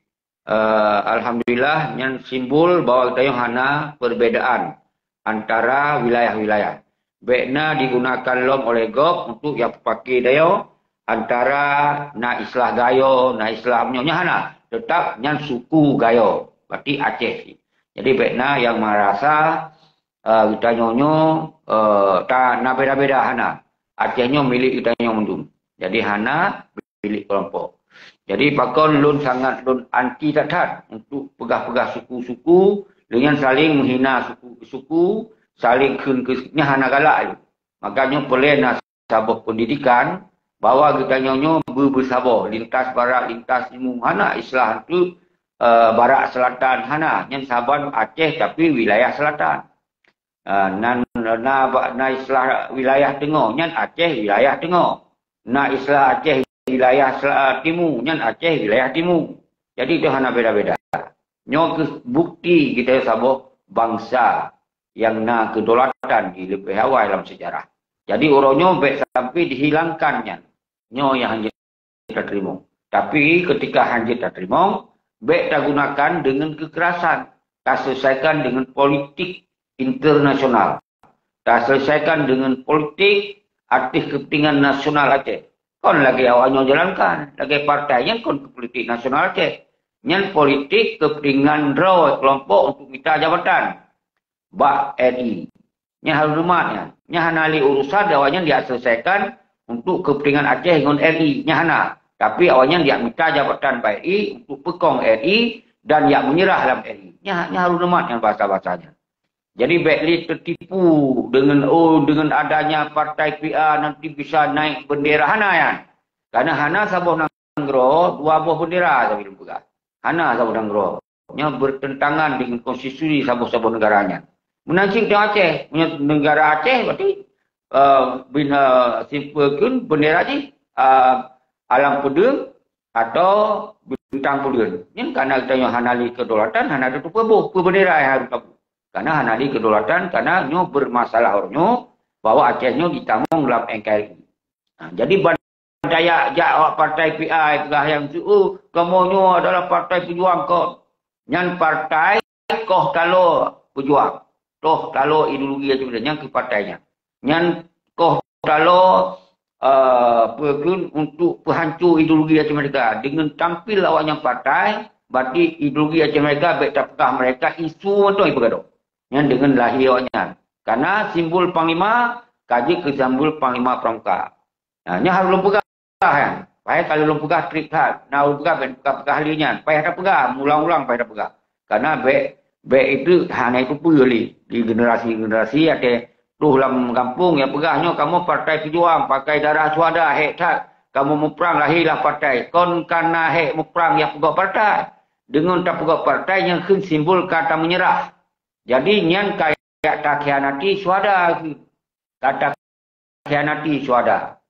eh, alhamdulillah, nyan simbol bahwa geutanyoe hana perbedaan antara wilayah-wilayah. Bék na digunakan lom oleh gob untuk nyang peupaké tanyoe antara na istilah Gayo, na istilah meunyoe nyan hana. Teutap nyan suku Gayo, berarti Aceh. Jadi bék na nyang merasa, eh, geutanyoe nyoe, eh, ta-, na beda-beda, hana. Aceh nyoe milék geutanyoe mandum. Jadi hana milék kelompok. Jadi pakon lôn sangat lôn anti that-that untuk peugah-peugah suku-suku, lé nyan saléng meuhina suku-suku, saléng kheun keu nyan hana galak lé. Maka nyoe peureulée na saboh pendidikan bahwa geutanyoe nyoe beu-, beusaboh lintas barat, lintas timu, hana istilah tu, eh, barat selatan, hana. Nyan saban Aceh tapi wilayah selatan. Ah, nan na ba-, na istilah wilayah teungoh, nyan Aceh wilayah teungoh. Na istilah Aceh wilayah sela-, timu, nyan Aceh wilayah timu. Jadi itu hana beda-beda. Nyoe keuh bukti kita saboh bangsa nyang na kedaulatan di leubeh awai lam sejarah. Jadi uroe nyoe bék sampai dihilangkan nyan. Nyoe nyang hanjeuet tateurimong. Tapi ketika hanjeuet tateurimong, bék tagunakan dengan kekerasan. Taselesaikan dengan politik internasional. Taselesaikan dengan politik ateueh kepentingan nasional Aceh. Kon lagée awak nyoe jalankan, lagée partai nyan kon keu politik nasional Aceh. Nyan politik kepentingan droe kelompok untuk mita jabatan bak R I. Nyan harôh neumat nyan. Nyan hana lé urusan awak nyan diselesaikan untuk kepentingan Aceh ngon R I. Nyan hana. Tapi awak nyan jak mita jabatan bak R I untuk peukong R I dan jak meunyeurah lam R I. Nyan, nyan harôh neumat nyan bahasa-bahasa nyan. Jadi bék lé teutipu dengan, oh, dengan adanya partai P A nanti bisa naik bendera, hana nyan. Karena hana saboh nanggroe dua boh bendera, tapi lôn peugah. Hana saboh nanggroe. Nyoe bertentangan dengan konstitusi saboh-saboh negara nyan. Meunan cit teuh Aceh. Meunyoe negara Aceh berarti, eh, bin, eh, sipeue kheun bendera jih, eh, alam peudeueng atau bintang peudeueng. Nyan karena geutanyoe hana lé kedaulatan, hana teupeue boh peue bendera nyang harôh taboh. Karena hana lé kedaulatan, karena nyoe bermasalah uroe nyoe bahwa Aceh nyoe ditamong lam N K R I. Nah, jadi ban Dayak jak awak partai P I peugah nyang su, "Oh, kamoe nyoe adalah partai pejuang kon." Nyan partai koh taloe pejuang. Koh taloe ideologi Aceh Merdeka. Nyan keuh partai nyan. Nyan koh taloe, eh, peue kheun untuk peuhanco ideologi Aceh Merdeka. Dengan tampil awak nyan partai, berarti ideologi Aceh Merdeka bék tapeugah mereka isu mantong ipeugadôh. Nyan dengan lahé awak nyan. Karena simbol panglima, ka jeuet keu simbol panglima pramuka. Nah, nyan harôh lôn peugah nyan. Payah ka lôn peugah treb that. Na ureuëng peugah, bék peugah-peugah lé nyan. Payah tapeugah, ulang-ulang payah tapeugah. Karena bék, bék itu hana itu peue lé di generasi-generasi até Troh lam gampông nyang peugah nyoe kamoe partai peujuang, pakai darah syuhada, hék that. Kamoe muprang lahé lam partai. Kon kana hék muprang nyang peugöt partai. Deungon tapeugöt partai nyang kheun simbol ka tameunyeurah. Jadi nyan ka takhianati syuhada. Ka takhianati syuhada.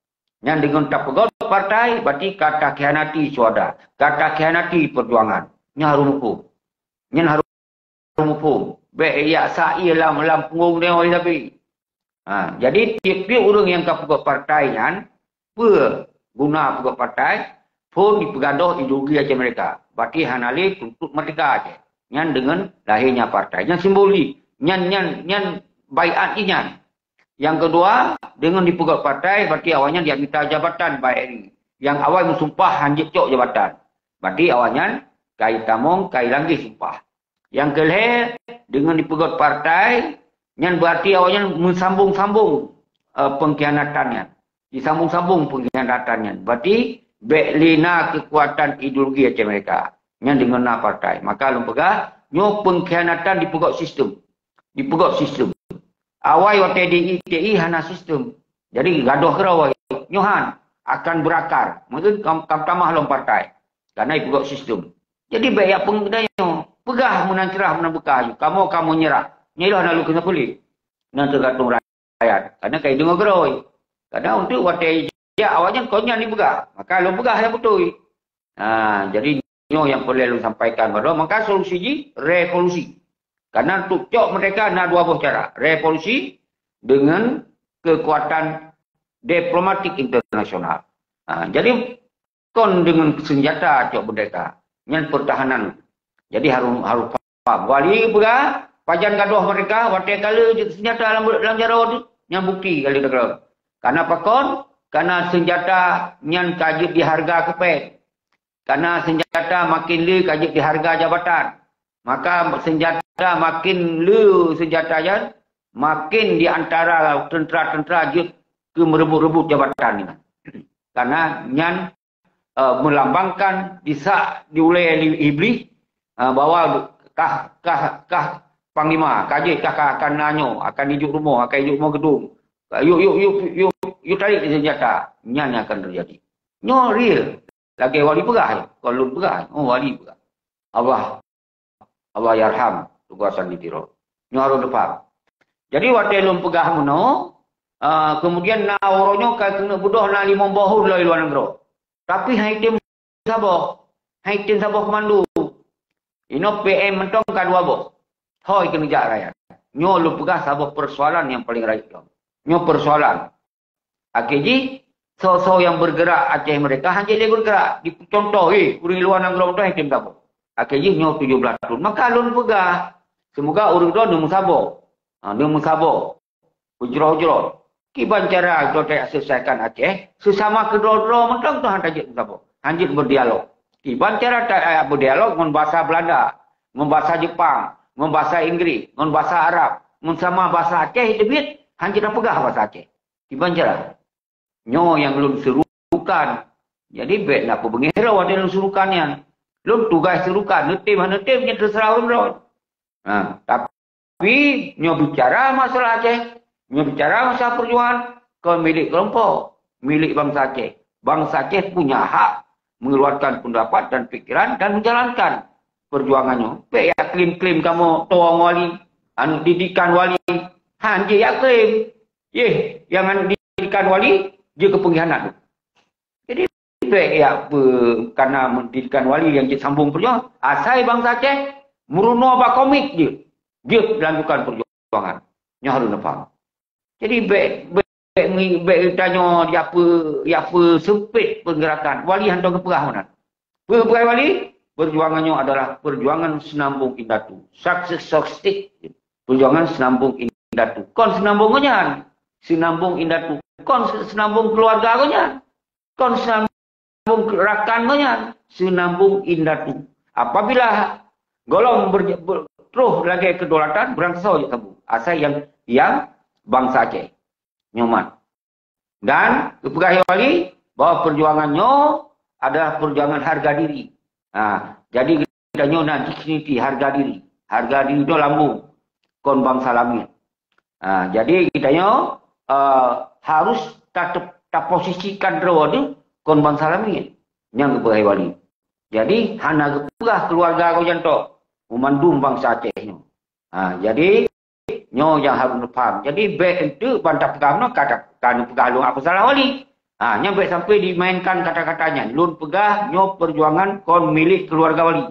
Nyan deungon tapeugöt partai, berarti ka takhianati syuhada. Ka takhianati peujuangan. Nyan harôh muphom. Nyan harôh muphom. Bék jak sa-i lam, lam punggong deungon sabe. Ha, jadi tiep-tiep ureuëng nyang ka peugöt partai nyan, peue guna peugöt partai? Phon jipeugadôh ideologi Aceh Merdeka. Berarti hana lé tuntot merdeka Aceh. Nyan deungon lahé nyan partai. Nyan simbol jih. Nyan, nyan, nyan baiat jih nyan. Nyang keudua, deungon jipeugöt partai, berarti awaknyan jak mita jabatan bak RI. Nyang awai meusumpah hanjeuet cok jabatan. Berarti awaknyan ka jitamong, ka jilanggeh sumpah. Nyang keulhée, deungon jipeugöt partai, nyan berarti awaknyan meusambong-sambong, eh, pengkhianatan nyan. Disambong-sambong pengkhianatan nyan. Berarti, bék lé na keukuatan ideologi Aceh Merdeka. Nyan deungon na partai. Maka lôn peugah, nyoe pengkhianatan jipeugöt sistem. Jipeugöt sistem. Awai watée di I T I hana sistem. Jadi gadoh keudroe, nyoe han akan berakar. Mungkin kam, kam tamah lom partai. Karena jipeugöt sistem. Jadi bék jak peugah nyoe. Peugah meunan cerah meunan beukah. Kamoe, kamoe nyerah. Nyoe lôn hana lôn keuneuk peuleueh. Nyan teugantung rakyat. Karena ka jideungoe keudroe. Karena untuk watée jak awaknyan kon nyan jipeugah. Maka lôn peugah nyang beutôi. Ha, jadi nyoe nyang peureulée lôn sampaikan baroe. Maka solusi jih revolusi. Karena untuk cok merdeka na dua boh cara. Revolusi dengan kekuatan diplomatik internasional. Ha, jadi kon dengan senjata cok merdeka. Nyan pertahanan. Jadi harus, harus paham. Wali peugah, pajan gadoh merdeka, watée ka le jeuet senjata lam, lam jaroe tu, nyan bukti ka le dagoe. Karena pakon? Karena senjata nyan ka jeuet diharga keupéng. Karena senjata makin le ka jeuet diharga jabatan. Maka senjata makin le senjata nyan, makin di antara tentera-tentera jeuet keu meureubot-reubot jabatan nyan. Karena nyan, eh, melambangkan disak diulée lé Iblih, eh, bahwa kah, kah, kah panglima, ka jeuet kah, kah akan na nyoe, akan ijuk rumoh, akan ijuk rumoh geudong. Yuk, yuk, yuk, yuk, yuk tarék senjata. Nyan nyang akan teujadi. Nyoe real. Lagée wali peugah, kon lôn peugah. Oh, wali peugah. Allah, Allah yarham, tugasan di Tiro. Nyoe harôh teupaham. Jadi, watée lôn peugah meunoe, ah, kemudian na uroe nyoe ka keuneuk beudôh na limong boh ureuëng lom i luwa nanggroe. Tapi han item saboh. Han item saboh komando. Inoe P M mantong ka dua boh. Hôi keuneuk jak rakyat. Nyoe lôn peugah saboh persoalan nyang paleng rayeuk lom. Nyoe persoalan. Akhé jih, soe-soe nyang bergerak Aceh Merdeka hana lé bergerak. Dipeucontoh, eh, ureuëng luwa nanggroe mantong han item saboh. Akhé jih nyoe tujoh blaih thon. Maka lôn peugah, seumoga ureuëng droe neumeusaboh. Ha, neumeusaboh. Beujroh-jroh. Kiban cara droe tajak selesaikan Aceh, sesama keudroe-droe mantong tu han tajak meusaboh. Han jeuet berdialog. Kiban cara tajak berdialog ngon bahasa Belanda, ngon bahasa Jepang, ngon bahasa Inggris, ngon bahasa Arab, ngon sama bahasa Aceh teubiet, han jeuet tapeugah bahasa Aceh. Kiban cara. Nyoe nyang lôn serukan. Jadi, bék na peubeungéh droe watée lôn serukan nyan. Lôn tugaih serukan, neutem hana neutem nyan teuseurah ureuëng droe. Ha, tapi nyoe bicara masalah Aceh, nyoe bicara masalah perjuangan, kon milék kelompok, milék bansa Aceh. Bansa Aceh punya hak mengeluarkan pendapat dan pikiran dan menjalankan perjuangan nyoe. Bék jak klaim-klaim kamoe tuwö wali, anu didikan wali. Han jeuet jak klaim. Yeh, nyang didikan wali, jeuet keu pengkhianat. Jadi, bék jak peu-, kana mendidikan wali nyang jeuet sambong perjuangan. Asai bansa Aceh meurunoe bak komik jeuet, jeuet lanjutkan perjuangan. Nyoe harôh neupaham. Jadi, bék, bék, bék, bék tanyoe jak peu-, jak peuseumpét pergerakan. Wali hantom geupeugah meunan. Peue peugah wali? Perjuangan nyoe adalah perjuangan Seunambong Indatu. Successorship. Perjuangan Seunambong Indatu. Kon Seunambong gobnyan. Seunambong Indatu. Kon se-, Seunambong keuluwarga gobnyan. Kon Seunambong rakan gobnyan. Seunambong Indatu. Apabila gohlom ber-, ber-, troh lagée kedaulatan, beurangkasoe jeuet sambong. Asai nyang, nyang bansa Aceh. Nyoe mat. Dan geupeugah lé wali bahwa perjuangan nyoe adalah perjuangan harga diri. Ha, jadi geutanyoe na dignity, harga diri. Harga diri nyoe lambong, kon bansa langét. Ha, jadi geutanyoe, eh, harus ta-, taposisikan droe teuh kon bansa laén. Nyang geupeugah wali. Jadi hana geupeugah keuluwarga geuh jantok, meumandum bansa Aceh nyoe. Ha, jadi nyoe nyang harus neupaham. Jadi bèk enteuk ban tapeugah meunoe ka ta-, ka neupeugah lôn apa salah wali. Ha, nyan bèk sampai dimainkan kata-kata nyan. Lôn peugah nyoe peujuangan kon milék keuluwarga wali.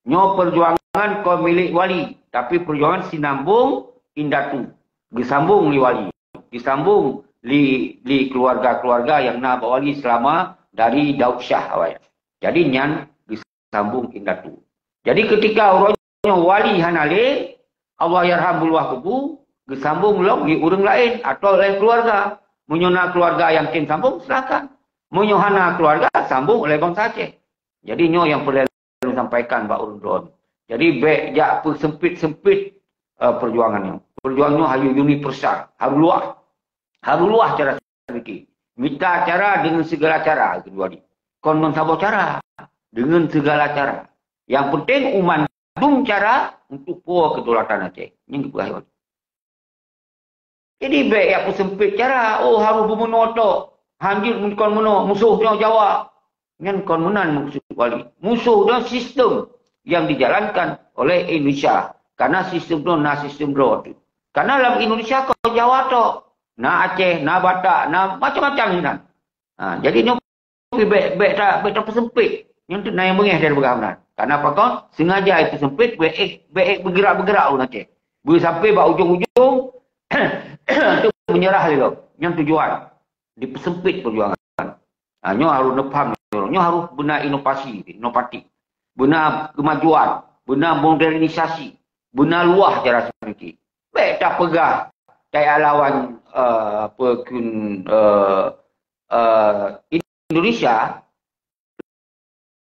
Nyoe peujuangan kon milék wali, tapi peujuangan sinambong indatu. Geusambong lé wali, geusambong lé, lé keuluwarga-keuluwarga nyang na bak wali seulama dari Daud Syah awai. Jadi nyan geusambong indatu. Jadi keutika uroe nyoe wali hana lé, Allahyarham beuluwah kubu, geusambong lom lé ureuëng laén atawa lé keuluwarga. Meunyoe na keuluwarga nyang tem sambong, silakan. Meunyoe hana keuluwarga, sambong lé bansa Aceh. Jadi nyoe nyang peureulée lôn sampaikan bak ureuëng droeneuh. Jadi bèk jak peuseumpit-seumpit, eh, peujuangan nyoe. Peujuangan nyoe harus universal, harus luwah. Harus luwah cara seumiki. Mita cara deungon sigala cara, keudua di. Kon ngon saboh cara, deungon sigala cara. Nyang penting u mandum cara untuk poh kedaulatan Aceh. Nyang geupeugah Jadi bèk jak peuseumpit cara, oh harôh beumeunoe tok, hanjeuet kon meunoe, musoh nyoe Jawa. Nyan kon meunan meukeusud wali. Musoh nyoe sistem nyang dijalankan oleh Indonesia. Karena sistem nyoe na sistem droe teuh. Karena lam Indonesia kon Jawa tok. Na Aceh, na Batak, na macam-macam sinan. Ha, jadi nyoe Tapi bèk, bèk ta-, bèk tapeuseumpit. Nyan teuk na nyang beungéh dari peugah meunan. Karena pakon sengaja ipeuseumpit, bèk ék, bèk ék beugerak-beugerak ureuëng Aceh. Beusampai bak ujong-ujong, teuk meunyeurah lé lom. Nyan tujuan. Dipeuseumpit peujuangan. Ha, nyoe harôh neupaham, nyoe harôh beuna inovasi, inovatif. Beuna keumajuan, beuna modernisasi, beuna luwah cara seumiki. Bèk tapeugah tajak lawan, eh, apa, kun, eh, eh, Indonesia,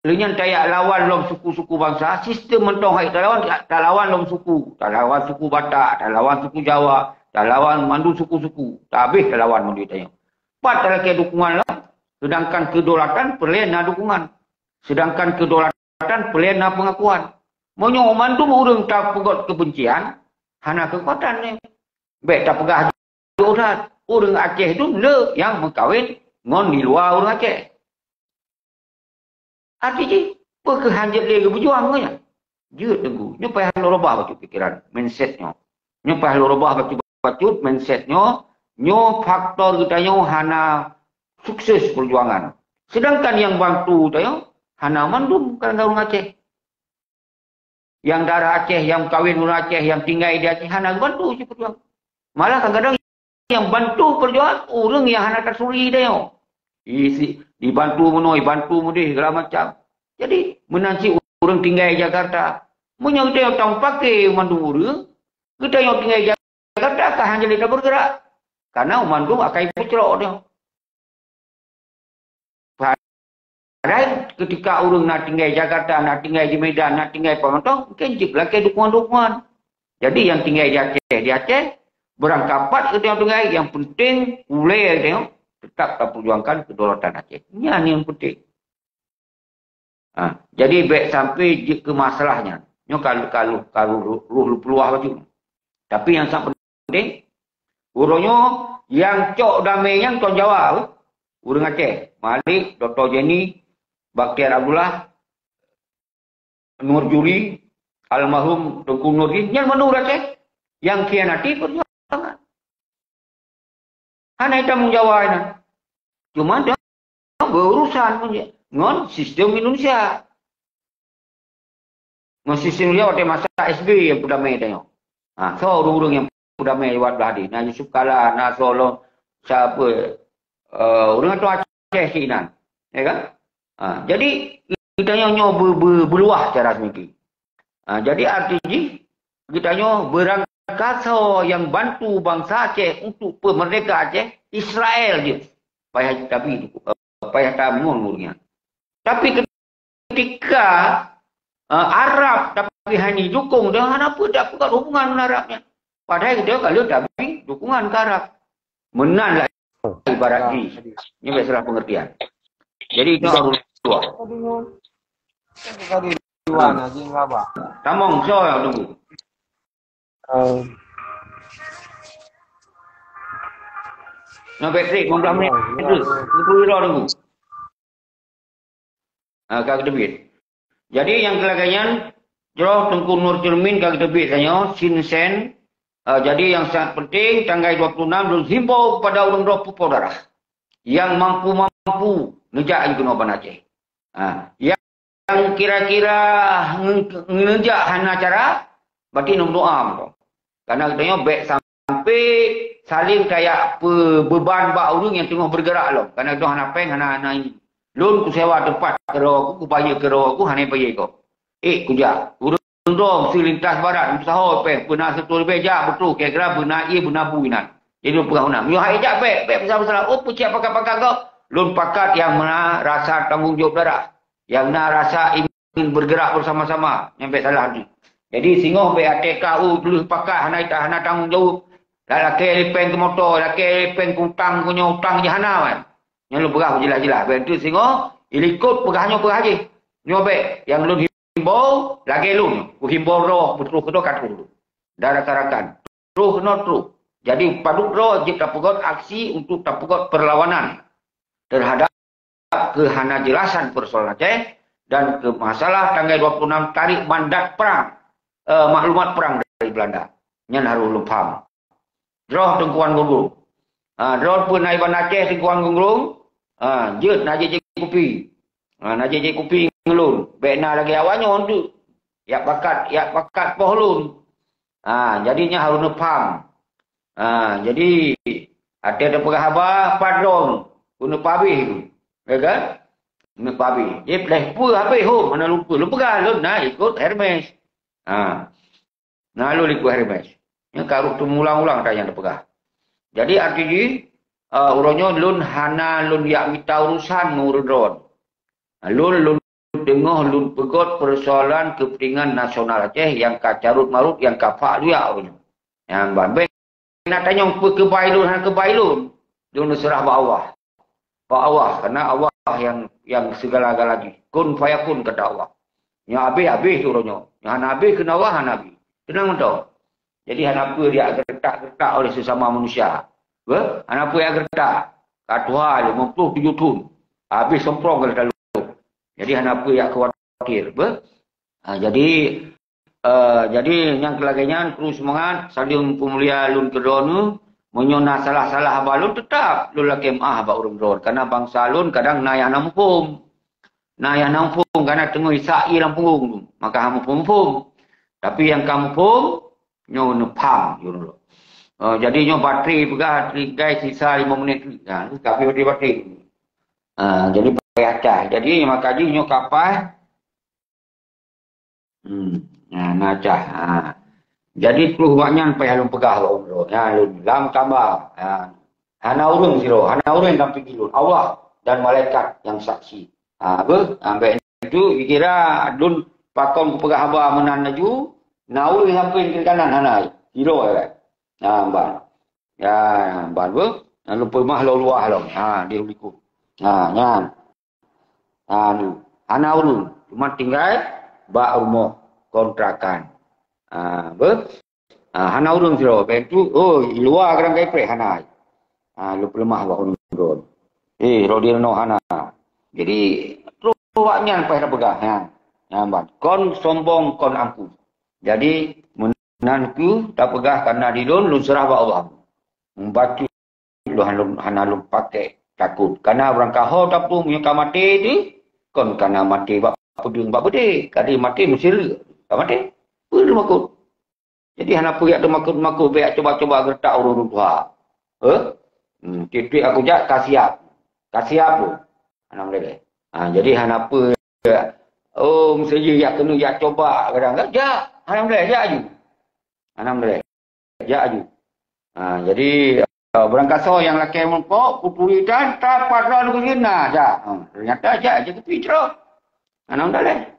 lé nyan tajak lawan lom suku-suku bansa, sistem mantong hai talawan, talawan lom suku, talawan suku Batak, talawan suku Jawa, talawan mandum suku-suku, tabéh talawan mandum tanyoe. Pat talakée dukungan lah, sedangkan kedaulatan peureulée na dukungan, sedangkan kedaulatan peureulée na pengakuan. Meunyoe mandum ureuëng tapeugot keubencian, hana keukuatan nyan. Bèk tapeugah jôk that, ureuëng Aceh dum le nyang meukawen ngon di luwa ureuëng Aceh. Arti jih, peu kheueh hanjeuet lé geupeujuang ngon nyan? Jeuet teungku, nyoe payah lôn rubah bacut pikeran, mindset nyoe. Nyoe payah lôn rubah bacut-bacut mindset nyoe, nyoe faktor geutanyoe hana sukses peujuangan. Sedangkan nyang bantu tanyoe hana mandum kan ureuëng Aceh. Nyang darah Aceh, nyang kawen ureuëng Aceh, nyang tinggai di Aceh, hana geubantu cit peujuang. Malah kadang-kadang nyang bantu peujuangan ureuëng nyang hana tasuri tanyoe. Isi, dibantu meunoe, dibantu meudeh, segala macam. Jadi, meunan cit ureuëng tinggai Jakarta. Meunyoe geutanyoe tameupaké mandum ureuëng, geutanyoe tinggai Jakarta ka hana lé tabeugerak. Karena mandum akai peucrok nyoe. Padahai ketika ureuëng na tinggai Jakarta, na tinggai di Medan, na tinggai Pamantong, mungkin jeuet lakée dukungan-dukungan. Jadi nyang tinggai di Aceh, di Aceh, beurangkapat geutanyoe tinggai, nyang penting ulée geutanyoe tetap tapeujuangkan kedaulatan Aceh. Nyan nyang penting. Ha, jadi bèk sampai jeuet keu masalah nyan. Nyoe ka, ka, ka roh, roh, roh peuluwah bacut. Tapi nyang sangat penting, uroe nyoe nyang cok damé nyan kon Jawa, ureuëng Aceh, Malik, Doktor Jenny, Bakhtiar Abdullah, Nur Juli, almarhum Teungku Nurdin, nyan mandum ureuëng Aceh nyang khianati peujuangan. Hana itamong Jawa nyan. Cuma dia berurusan ngon sistem Indonesia. Ngon sistem Indonesia watée masa S B Y nyang peudamé tanyoe. Ha, soe ureuëng-ureuëng nyang peudamé Jawa blah deh? Na Yusuf Kala, na soe lom, siapa, eh, ureuëng ateueh Aceh sinan. Ya kan? Ha, jadi geutanyoe nyoe be-, be-, beuluwah cara seumiki. Ha, jadi arti jih geutanyoe beurangkasoe nyang bantu bansa Aceh untuk peumeurdeka Aceh, Israel jeuet. Payah tabi, payah tameungon ureuëng nyan. Tapi ketika, eh, Arab tapi hana jidukong, dia hana peue tapeugah hubungan ngon Arab nyan. Padahai dia kalau tabi dukungan ke Arab. Meunan lah ibarat jih. Ini biasalah pengertian. Jadi itu harus dua. Tamong, soe nyang tunggu? Eh, Nyoe baik trek, lima belas minit. Terus, tunggu dulu, tunggu. Ah, ka geuteubiet. Jadi, nyang keulagèe nyan, jroh Teungku Nur Cermin ka geuteubiet tanyoe, sin sen. Ah, jadi, nyang sangat penting, tanggai dua puluh enam, lôn himbau kepada ureueng droe peupo darah nyang mampu-mampu neujak keunoe Banda Aceh. Ah, nyang kira-kira nge-, ngeujak hana cara, berarti neudoa mantong. Karena geutanyoe bèk sampai saling tajak peubeban bak ureueng nyang teungoh bergerak lom. Karena geutanyoe hana péng, hana, hana ini. Lôn kusewa teumpat keudroe ku, kubayeue keudroe ku, hana bayeue gob. Eh, kujak. Ureueng droe seulintas barat, meusaho péng, beuna seutoe leubeh jak beutôi, kira-kira beuna ié, beuna bu inan. Jadi lôn peugah u nan, meunyoe hana jak bèk, bèk masalah-masalah. Oh, peucit pakat-pakat gob. Lôn pakat nyang meunan rasa tanggong jaweueb darah. Nyang na rasa ingin bergerak bersama-sama, nyan bèk salah tu. Jadi singoh bèk até ka u tuléh pakat hana, hana tanggong jaweueb. Dak lakèe lé péng keu moto, lakèe lé péng keu utang, keu nyoe utang jih hana man. Nyan lôn peugah beujeulaih-jeulaih. Bèk tu singoh ilikot peugah nyoe peugah jih. Nyoe bèk nyang lôn himbau lagèe lôn, kuhimbau droe beutroh keudroe ka troh. Dan rakan-rakan, troh keunoe troh. Jadi padub droe jeuet tapeugöt aksi untuk tapeugöt perlawanan terhadap keuhana jeulasan persoalan Aceh dan keu masalah tanggai dua puluh enam tarék mandat perang, eh, maklumat perang dari Belanda. Nyan harôh lôn paham. Droe Teungku Wan Gunggong. Ha, droe pun na iban Aceh Teungku Wan Gunggong. Ha, jeuet na jijak kupi. Ha, na jijak kupi ngon lôn. Bèk na lagèe awak nyoe tu. Yak pakat, yak pakat poh lôn. Ha, jadi nyan harôh neupaham. Ha, jadi, até tapeugah haba, pat droe, keuneuk pabéh tu. Ya kan? Keuneuk pabéh. Jadi, peuleueh peue habéh hom, hana lôn peue. Lôn peugah, lôn na ikot Hermes. Ha. Na lôn ikot Hermes. Nyan ka rôh teumulang-ulang that nyang tapeugah. Jadi, arti jih, eh, uroe nyoe lôn hana lôn jak mita urusan ngon ureueng droe. Lôn, lôn teungoh lôn peugöt persoalan keupeuntengan nasional Aceh nyang ka carôt marôt, nyang ka phak luyak uroe nyoe. Nyan ban. Bèk na tanyong peue keubai lôn, hana keubai lôn. Lôn neuseurah bak Allah. Bak Allah, karena Allah yang, yang segala-gala jih. Kun fayakun, kata Allah. Nyang habéh, habéh uroe nyoe. Nyang hana habéh, kheun Allah, hana habéh. Teunang mantong. Jadi, hana peue jak geuretak-geuretak oleh sesama manusia. Beuh? Hana peue jak geuretak. Ka tuha lima puluh tujoh thon. Habéh somprong ka lheueh talop. Jadi, hana peue jak khawatir. Beuh? Ha, jadi, eh, jadi, nyang keu lagèe nyan, kru seumangat, saléng peumulia lôn keudroe nyoe, meunyoe na salah-salah haba lôn, teutap lôn lakèe meu'ah bak ureueng droe. Karena bansa lôn kadang na nyang hana muphom. Na nyang hana muphom, karena teungoh isak ié lam punggong tu. Maka hana muphom-muphom. Tapi nyang ka muphom, nyoe neupaham, nyoe dulu. Eh, jadi nyoe batri peugah, batri gai sisa lima menit. Ha, tapi batri-batri. Ha, jadi payah cah. Jadi maka jih nyoe kapai. Hmm, ha, na cah. Ha. Jadi troh awak nyan payah lôn peugah bak ulôn. Ha, lôn lam kamba. Ha. Hana ureueng sidroe, hana ureueng dampingi lôn. Allah dan malaikat nyang saksi. Ha, beuh, ambek itu kira lôn pakon kupeugah haba meunan laju, na ureueng sampoe kiri kanan hana. Sidroe kan. Ha, ban. Ya, ban beuh. Lalu peumah lôn luwah lom. Ha, di likot. Ha, nyan. Ha, ni. Hana ureueng, cuma tinggai bak rumoh kontrakan. Ha, beuh. Ha, hana ureueng sidroe. Lepas tu, oh, i luwa kadang kai preh hana. Ha, lôn peuleumah bak ureueng droe. Eh, rot di runoe hana. Jadi, troh awak nyan paih tapeugah, ha. Ha, ban. Kon sombong, kon angkuh. Jadi, meunan kheueh tapeugah, karena di lôn, lôn seurah bak Allah. Membacut lôn hana lôn, hana lôn pakai takot. Karena ureueng ka ho tapeumeung ka maté tu, kon kana maté bak peudeueng bak beudé. Kadang maté meusireuk, ka maté. Peue lôn takot? Jadi hana peue jak teumakot-makot, bèk jak cuba-cuba geuretak ureueng tuha. Eh? Hmm, tiep-tiep aku jak, ka siap. Ka siap tu. Hana meudeh. Ha, jadi hana peue jak, oh, meuseujid jak keuneuk jak cuba kadang. Jak, hana meudeh, jak aju. Hana meudeh. Jak aju. Ha, jadi, eh, beurangkasoe nyang lakèe meurumpok, kuturi tan, tapat droe keu sinan, jak. Ha, ternyata jak, jak kupi troh. Hana meudaleh.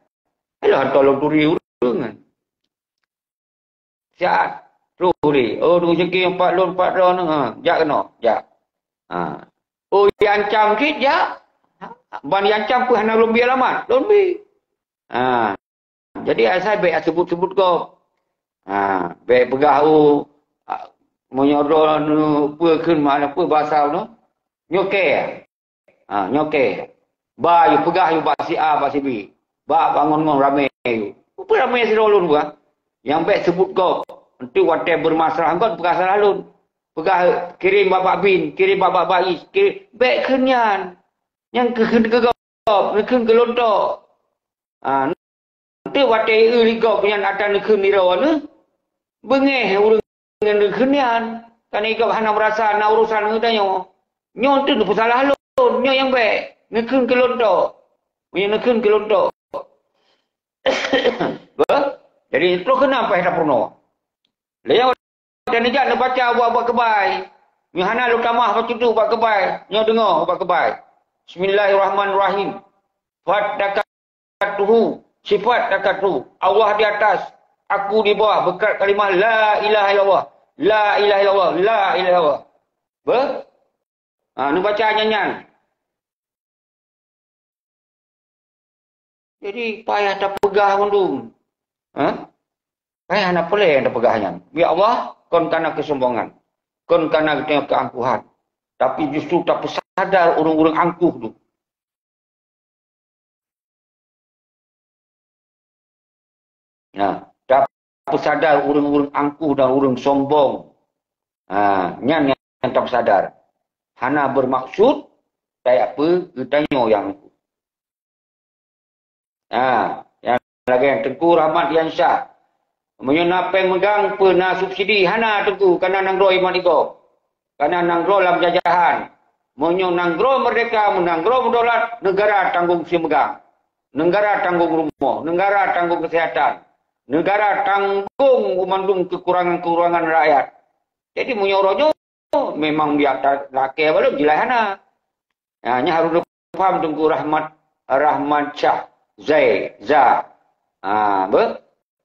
Ayoh, hantom lôn turi ureueng. Siat. Troh lé. Oh, dong seuki empat lôn, empat droe nyoe. Ha, jak keunoe, jak. Ha. Oh, iancam cit, jak. Ban iancam peue hana lôn bi alamat. Lôn bi. Ha. Jadi, asai bèk seubut-seubut gob. Ha, bèk peugah, oh, ah, Meunyoe droeneuh peue kheun, makna peue basa nyoe? Nyoe kèe. Ha, nyoe kèe. Ba yue peugah yue bak si A, bak si B. Bak bangon ngon ramè yue. Peue ramè sidroe lôn peugah? Nyang bèk seubut gob. Enteuk watèe beureumasalah ngon peugah salah lôn. Peugah kirém bak Bak Bin, kirém bak Bak Bais, kirém, bèk kheun nyan. Nyang keu kheun keu gob, neukheun keu lôn tok. Ha, enteuk watèe eu lé gob nyan atra neukheun nibak droeneuh, beungèh ureueng nyang neukheun nyan. Kan gob hana meurasa na urosan ngon geutanyoe. Nyoe enteuk neupeusalah lôn, nyoe nyang bèk. Neukheun keu lôn tok. Meunyoe neukheun keu lôn tok. Beuh? Jadi, troh keunan paih tapeurunoe. Lé nyang watèe neujak neubaca ubak, ubak keubai. Nyoe hana lôn tamah bacut ubak keubai. Nyoe deungoe ubak keubai. Bismillahirrahmanirrahim. Fat takatuhu. Sifat takatuhu. Allah di atas. Aku di bawah. Berkat kalimah la ilaha illallah. La ilaha illallah. La ilaha illallah. Beuh? Ha, neubaca nyan-nyan. Jadi, payah tapeugah mandum. Ha? Payah na peue lé nyang tapeugah nyan. Ya Allah, kon kana keusombongan. Kon kana geutanyoe keuangkuhan. Tapi justru tapeusadar ureueng-ureueng angkuh tu. Nah, tapeusadar ureueng-ureueng angkuh dan ureueng sombong. Ha, nyan nyang tapeusadar. Hana beureumaksud kaya peue geutanyoe nyang angkuh. Ha, nyang lagèe Teungku Rahmat Yansyah. Meunyoe na pèng meugang, peue na subsidi? Hana, Teungku, kana nanggroe iman igob. Kana nanggroe lam jajahan. Meunyoe nanggroe meurdeka, meunanggroe meudaulat, neugara tanggong si meugang. Neugara tanggong rumoh, neugara tanggong keuseuhatan. Neugara tanggong mandum keukurangan-keukurangan rakyat. Jadi, meunyoe uroe nyoe memang biasa lakèe balon jilai hana. Ha, nyan harôh paham Teungku Rahmat, Rahmat Syah Zai, Za. Ha, beuh?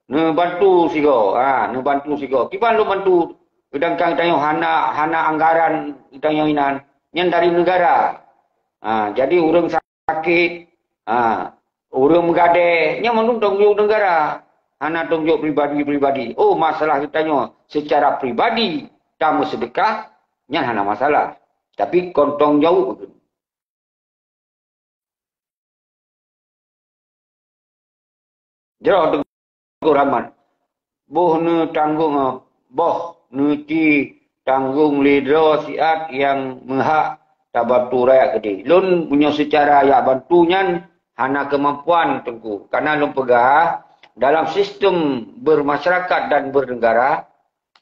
Neubantu sigoe, ha, neubantu sigoe. Kiban lôn bantu, seudangkan geutanyoe hana, hana anggaran geutanyoe inan, nyan dari neugara. Ha, jadi ureueng sakét, ha, ureueng meugadée, nyan mandum tanggong jaweueb neugara. Hana tanggong jaweueb pribadi-pribadi. Oh, masalah geutanyoe secara pribadi tameuseudeukah, nyan hana masalah. Tapi kon tanggong jaweueb. Jroh Teungku Rahmat. Boh neutanggong, boh neuci tanggong lé droe siat nyang meuhak tabantu rakyat keudeh. Lôn meunyoe seucara jak bantu nyan hana keumampuan, Teungku. Karena lôn peugah, dalam sistem bermasyarakat dan bernegara,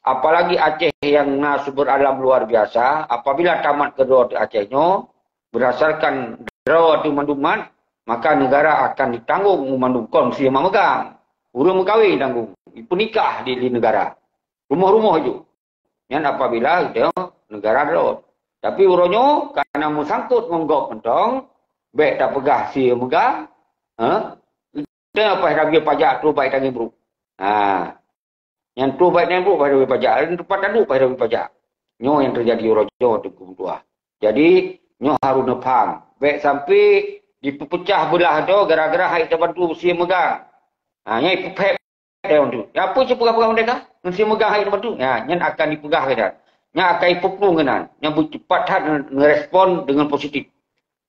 apalagi Aceh nyang na sumber alam luar biasa, apabila tamat keudroe di Aceh nyoe, berdasarkan droe teuh mandum mat, maka negara akan ditanggong mandum kon sie meumegang. Ureueng meukawen tanggong, ipeunikah di, di negara. Rumoh-rumoh ju. Nyan apabila geutanyoe negara droe. Tapi uroe nyoe, karena meusangkot ngon gob mantong, bèk tapeugah sie meugang, ha? Geutanyoe paih tabiyeu pajak troh bak tangieng brok. Ha. Nyang troh bak tangieng brok paih tabiyeu pajak, nyang teumpat taduek paih tabiyeu pajak. Nyoe nyang teujadi uroe nyoe, Teungku meutuah. Jadi, nyoe harôh neupaham. Bèk sampai dipeupeucah beulah droe gara-gara han tabantu sie meugang. Ha, nyan ipeuphet lé ureueng tu. Ya, peue cit peugah-peugah merdeka? Ngon sie meugang han tabantu. Ya, nyan akan dipeugah keunan. Nyan akan ipeuplong keunan. Nyan beucepat that nge-, ngerespon dengan positif.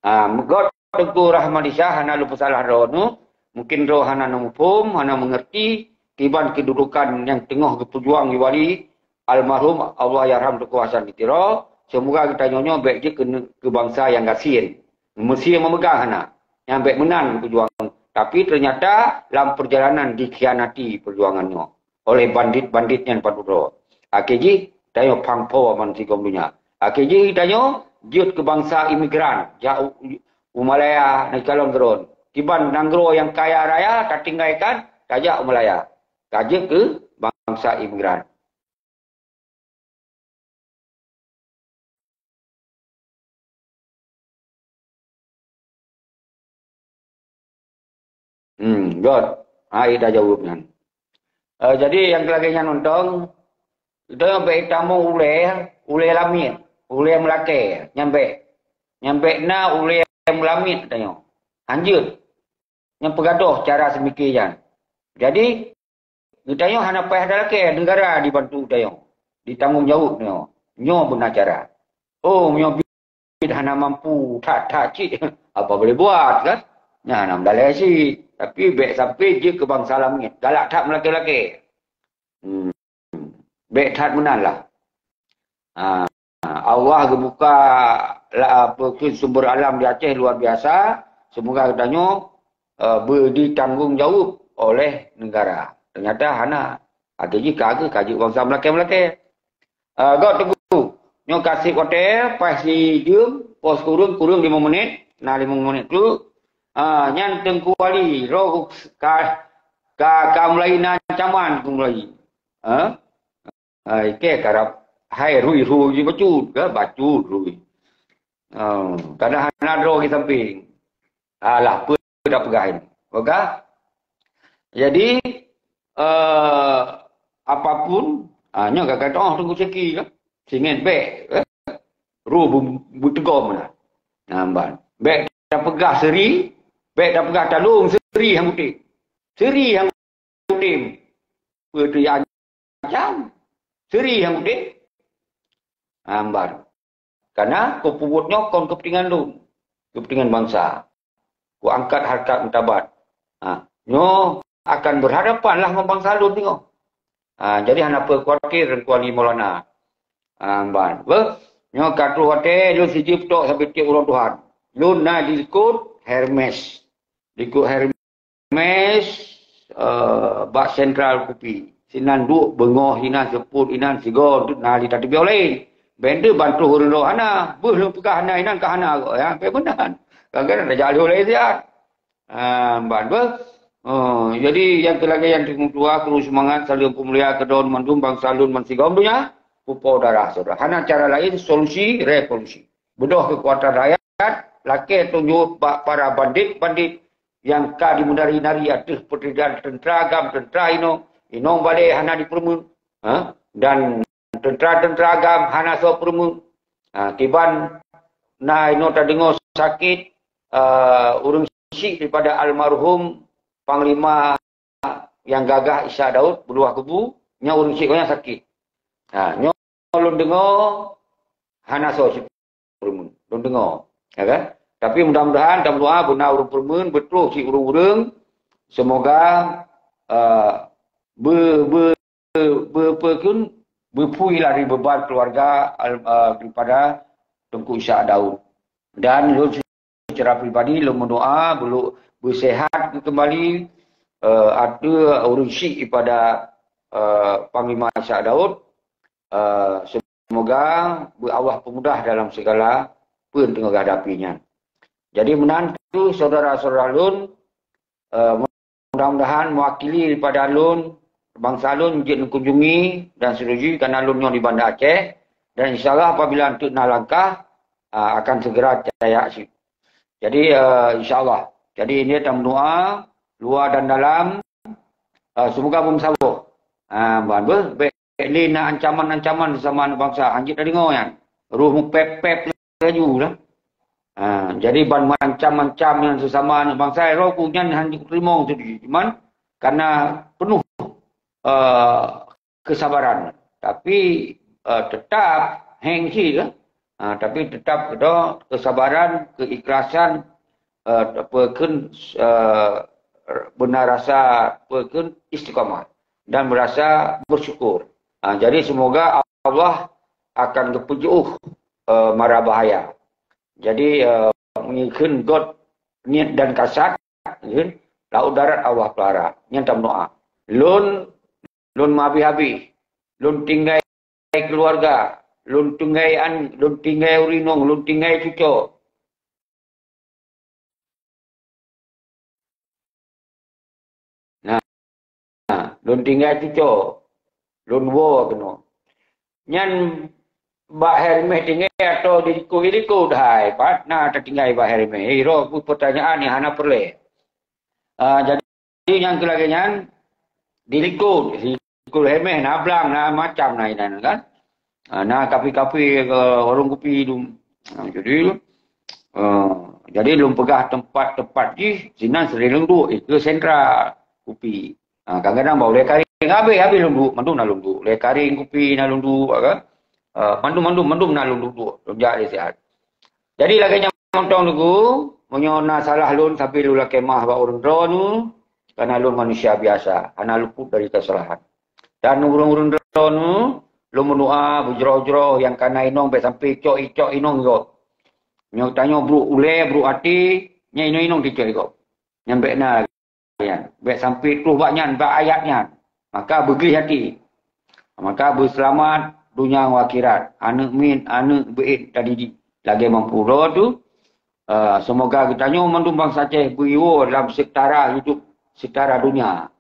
Ha, meugot Teungku Rahmat Isa hana lôn peusalah droeneuh, mungkin droe hana neumuphom, hana meungerti kiban keududukan nyang teungoh geupeujuang lé wali almarhum Allahyarham Teungku Hasan di Tiro. Seumoga geutanyoe nyoe bèk jeuet keu, keu bansa nyang gasien. Meusie meumeugang hana, nyang bèk meunan geupeujuang. Tapi teunyata lam peurjalanan dikhianati peujuangan nyoe oleh bandit-bandit nyan padub droe. Akhé jih, tanyoe phang pho ban sigom donya. Akhé jih tanyoe jeuet keu bansa imigran, jak u, u Malaya neucalon droe. Kiban nanggroe nyang kaya raya tatinggaikan, tajak u Malaya. Ka jeuet keu bansa imigran. Hmm, göt. Hai tajaweueb nyan. Eh, jadi nyang lagèe nyan mantong, geutanyoe bèk tamong ulèe, ulèe lamiet, ulèe meulakèe, nyan bèk. Nyan bèk na ulèe meulamiet geutanyoe. Hanjeuet. Nyang peugadôh cara seumike nyan. Jadi, geutanyoe hana payah talakèe neugara dibantu geutanyoe. ditanggung jaweueb nyoe. Nyoe beuna cara. Oh, meunyoe biet hana mampu that-that cit, apa boleh buat kan? Nah, na meudalai cit. Tapi bék sampai jeuet keu bansa lamiet. Galak that meulakée-lakée. Hmm. Bék that meunan lah. Ha, Allah geubuka la, apa ke sumber alam di Aceh luar biasa. Semoga geutanyoe, eh, beu ditanggung jaweueb oleh negara. Ternyata hana. Akhé jih ka geuh ka jeuet bansa meulakée-meulakée. Eh, gét teungku. Nyoe ka seb watée, paih sijeuem, pos kureueng, kureueng limong menit. Na limong menit tu. Ah, nyan Teungku Wali, roh ka, ka, ka mulai na ancaman, Teungku Wali. Ha? Hai, ke karab hai rui-rui bacut ke? Bacut rui. Oh, kadang hana droe di samping. Alah, peue dah peugah ini. Oke? Jadi, eh, apapun, ah, nyoe gagai toh Teungku Syeki ke? Singet bék, eh? Roh bu-, beuteugom lah. Nah, ban. Bék tapeugah seuri, bék tapeugah talong seuri han kutem. Seuri han kutem. Peue teu ancam? Seuri han kutem. Amban. Karena kupeubuet nyoe kon kepentingan lôn, kepentingan bansa. Kuangkat harkat martabat. Ha, nyoe akan berhadapan lah ngon bansa lôn singoh. Ha, jadi hana peue khawatir Teungku Wali Maulana. Ha, amban. Beuh, nyoe ka troh watée lôn sijeuem tok sabe tieb uroe Tuhan. Lôn na di likot Hermes. Likot Hermes mes, eh, bak sentral kupi. Sinan duek beungoh inan, seupôt inan, sigoe na di tateubiet laén. Bèk teuh ban troh ureueng droe hana. Beuh lôn peugah hana inan ka hana kok, ya, bèk meunan. Kadang-kadang tajak lheueh laén siat. Ah, ban beuh. Oh, jadi nyang keu lagèe nyan teungku tuha, keu seumangat, saleuem peumulia keu droe mandum bansa lôn ban sigom donya, peupo darah syedara. Hana cara laén solusi revolusi. Beudôh keukuatan rakyat, lakèe tunjok bak para bandit-bandit nyang ka jimeunari-nari ateueh peuteubiet teuntra GAM, teuntra inong, inong balèe hana jipeureumeun, ha? Dan teuntra-teuntra GAM hana soe peureumeun. Ha, kiban na inoe tadeungoe sakét, eh, ureueng syiek daripada almarhum Panglima nyang gagah Ishak Daud, beuluwah kubu, nyan ureueng syiek nyan sakét. Ha, nyoe lôn deungoe hana soe cit peureumeun. Lôn deungoe, ya kan? Tapi mudah-mudahan, tameudoa beuna ureueng peureumeun, beutôi cit ureueng-ureueng, semoga, eh, be-, be-, be-, be-, beupui lah dari beban keluarga, al-, eh, daripada Teungku Ishak Daud. Dan lôn secara pribadi, lôn meudoa, beuluk beuseuhat keumbali, eh, ateueh ureueng syiek daripada, eh, Panglima Ishak Daud, eh, semoga beu Allah peumudah dalam segala peue nyang teungoh geuhadapi nyan. Jadi meunan tu, syedara-syedara lôn, eh, mudah-mudahan mewakili daripada lôn, bansa lôn jeuet neukunjungi dan setuju karena lôn nyoe di Banda Aceh. Dan insya Allah apabila enteuk na langkah, ah, akan segera tajak cit. Jadi, eh, insya Allah. Jadi, ini tameudoa, luwa dan dalam, eh, semoga beumeusaboh. Ah, ban beuh, bèk lé na ancaman-ancaman sesama aneuk bansa, hanjeuet tadeungoe nyan. Roh meupép-pép laju lah. Ha, jadi ban macam-macam nyan sesama aneuk bansa, roh ku nyan hanjeuet teurimong tadi. Cuman karena penuh, eh, kesabaran. Tapi, eh, tetap heng cit lah. Ha, tapi tetap keudroe kesabaran, keikhlasan, eh, apa kheun, eh, beuna rasa apa kheun istiqamah dan merasa bersyukur. Ha, jadi semoga Allah akan geupeujeuôh, eh, mara bahaya. Jadi, eh, meunyoe kheun göt niet dan kasat, kheun laôt darat Allah peulihara. Nyan tameudoa. Lôn, lôn meuhabéh-habéh. Lôn tinggai keuluwarga. Lôn tinggai an-, lôn tinggai ureueng inong, lôn tinggai cucoe. Nah, nah, lôn tinggai cucoe, lôn woe keunoe. Nyan bak Hermes tinggai atawa di likot-likot hai, pat na tatinggai bak Hermes? Hei, roh peue peutanyaan nyang hana peureulèe. Ah, jadi nyang keu lagèe nyan, di likot, di likot Hermes na blang, na macam na inan kan. Ah, na kafe-kafe, eh, warong kupi tu. Ah, jadi, eh, jadi lôn peugah teumpat-teumpat jih, sinan sering lôn duek, eh, keu sentra kupi. Ah, kadang-kadang bak ulèe karét Habéh, habéh lôn duek, mandum na lôn duek. Lé karéng kupi na lôn duek, kan? Ah, mandum, mandum, mandum na lôn duek, duek. Lôn jak lé siat. Jadi lagèe nyan mantong Teungku, meunyoe na salah lôn sampoe lôn lakèe maaf bak ureueng droeneuh, karena lôn manusia biasa, hana luput dari kesalahan. Dan ureueng-ureueng droeneuh, lôn meudoa beujroh-jroh nyang ka na inong bèk sampoe icok-icok inong gob. Nyoe tanyoe brok ulèe, brok até, nyan inong-inong teucok gob. Nyan bèk na. Nyan, bèk sampoe troh bak nyan, bak ayat nyan. Maka beugleh até. Maka beuseulamat donya ngon akhirat. Aneuk miet, aneuk beuet tadidik. Lagèe mampu droe tu, eh, seumoga geutanyoe mandum bansa Aceh beuiwoe lam seutara hidup, seutara donya.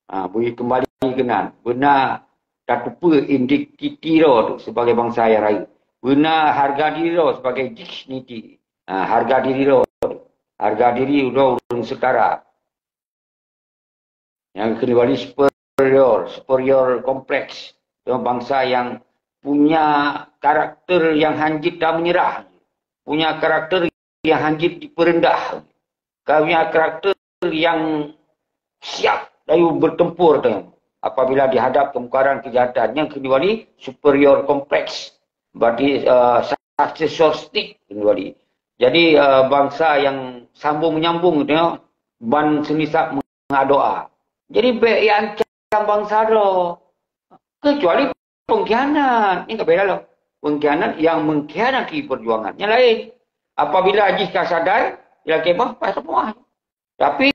Ah, beukeumbali keunan. Beuna tateupeue identiti droe tu sebagai bansa nyang rayeuk. Beuna hareuga diri droe sebagai dignity. Ah, hareuga diri droe. Hareuga diri droe ureueng seutara. Nyang keudua ni superior, superior complex. Bansa nyang punya karakter nyang hanjeuet ta meunyeurah. Punya karakter nyang hanjeuet jipeureundah. Punya karakter nyang siap lalu bertempur tu. Apabila dihadap kemukaran kejahatan, nyang keudua ni superior complex. Berarti, eh, successor stick keudua ni. Jadi, eh, bansa nyang sambung menyambung tu, ban seunisab mengadoa. Jadi, bèk iancam bansa droe. Kecuali pengkhianat. Ni ka beda lom. Pengkhianat yang mengkhianati perjuangan. Nyang laén. Apabila jih ka sadar, ilakèe bah, pas semuah. Tapi,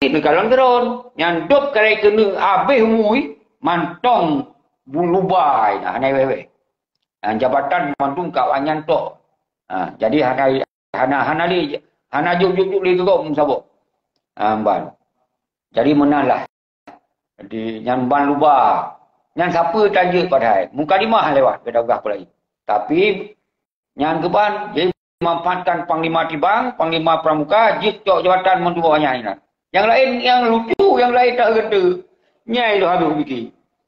neukalon keudroe. Nyan dop keurai keuneuk habéh umui, mantong bulubai. Nah, hana wéh-wéh. Dan jabatan mandum ka awak nyan tok. Ha, jadi hana, hana, hana lé, hana jok-jok lé keu gob meusaboh. Ha, ban. Jadi meunan lah. Jadi nyan ban luba. Nyan sapeue tan jeuet padahai. Mukadimah lewat, beda peugah peue laén. Tapi nyan keuban, jadi manfaatkan Panglima Tibang, Panglima Pramuka, jeuet cok jabatan mandum awak nyan inan. Nyang laén nyang lucu, nyang laén tak geutu. Nyai lôn habéh pike.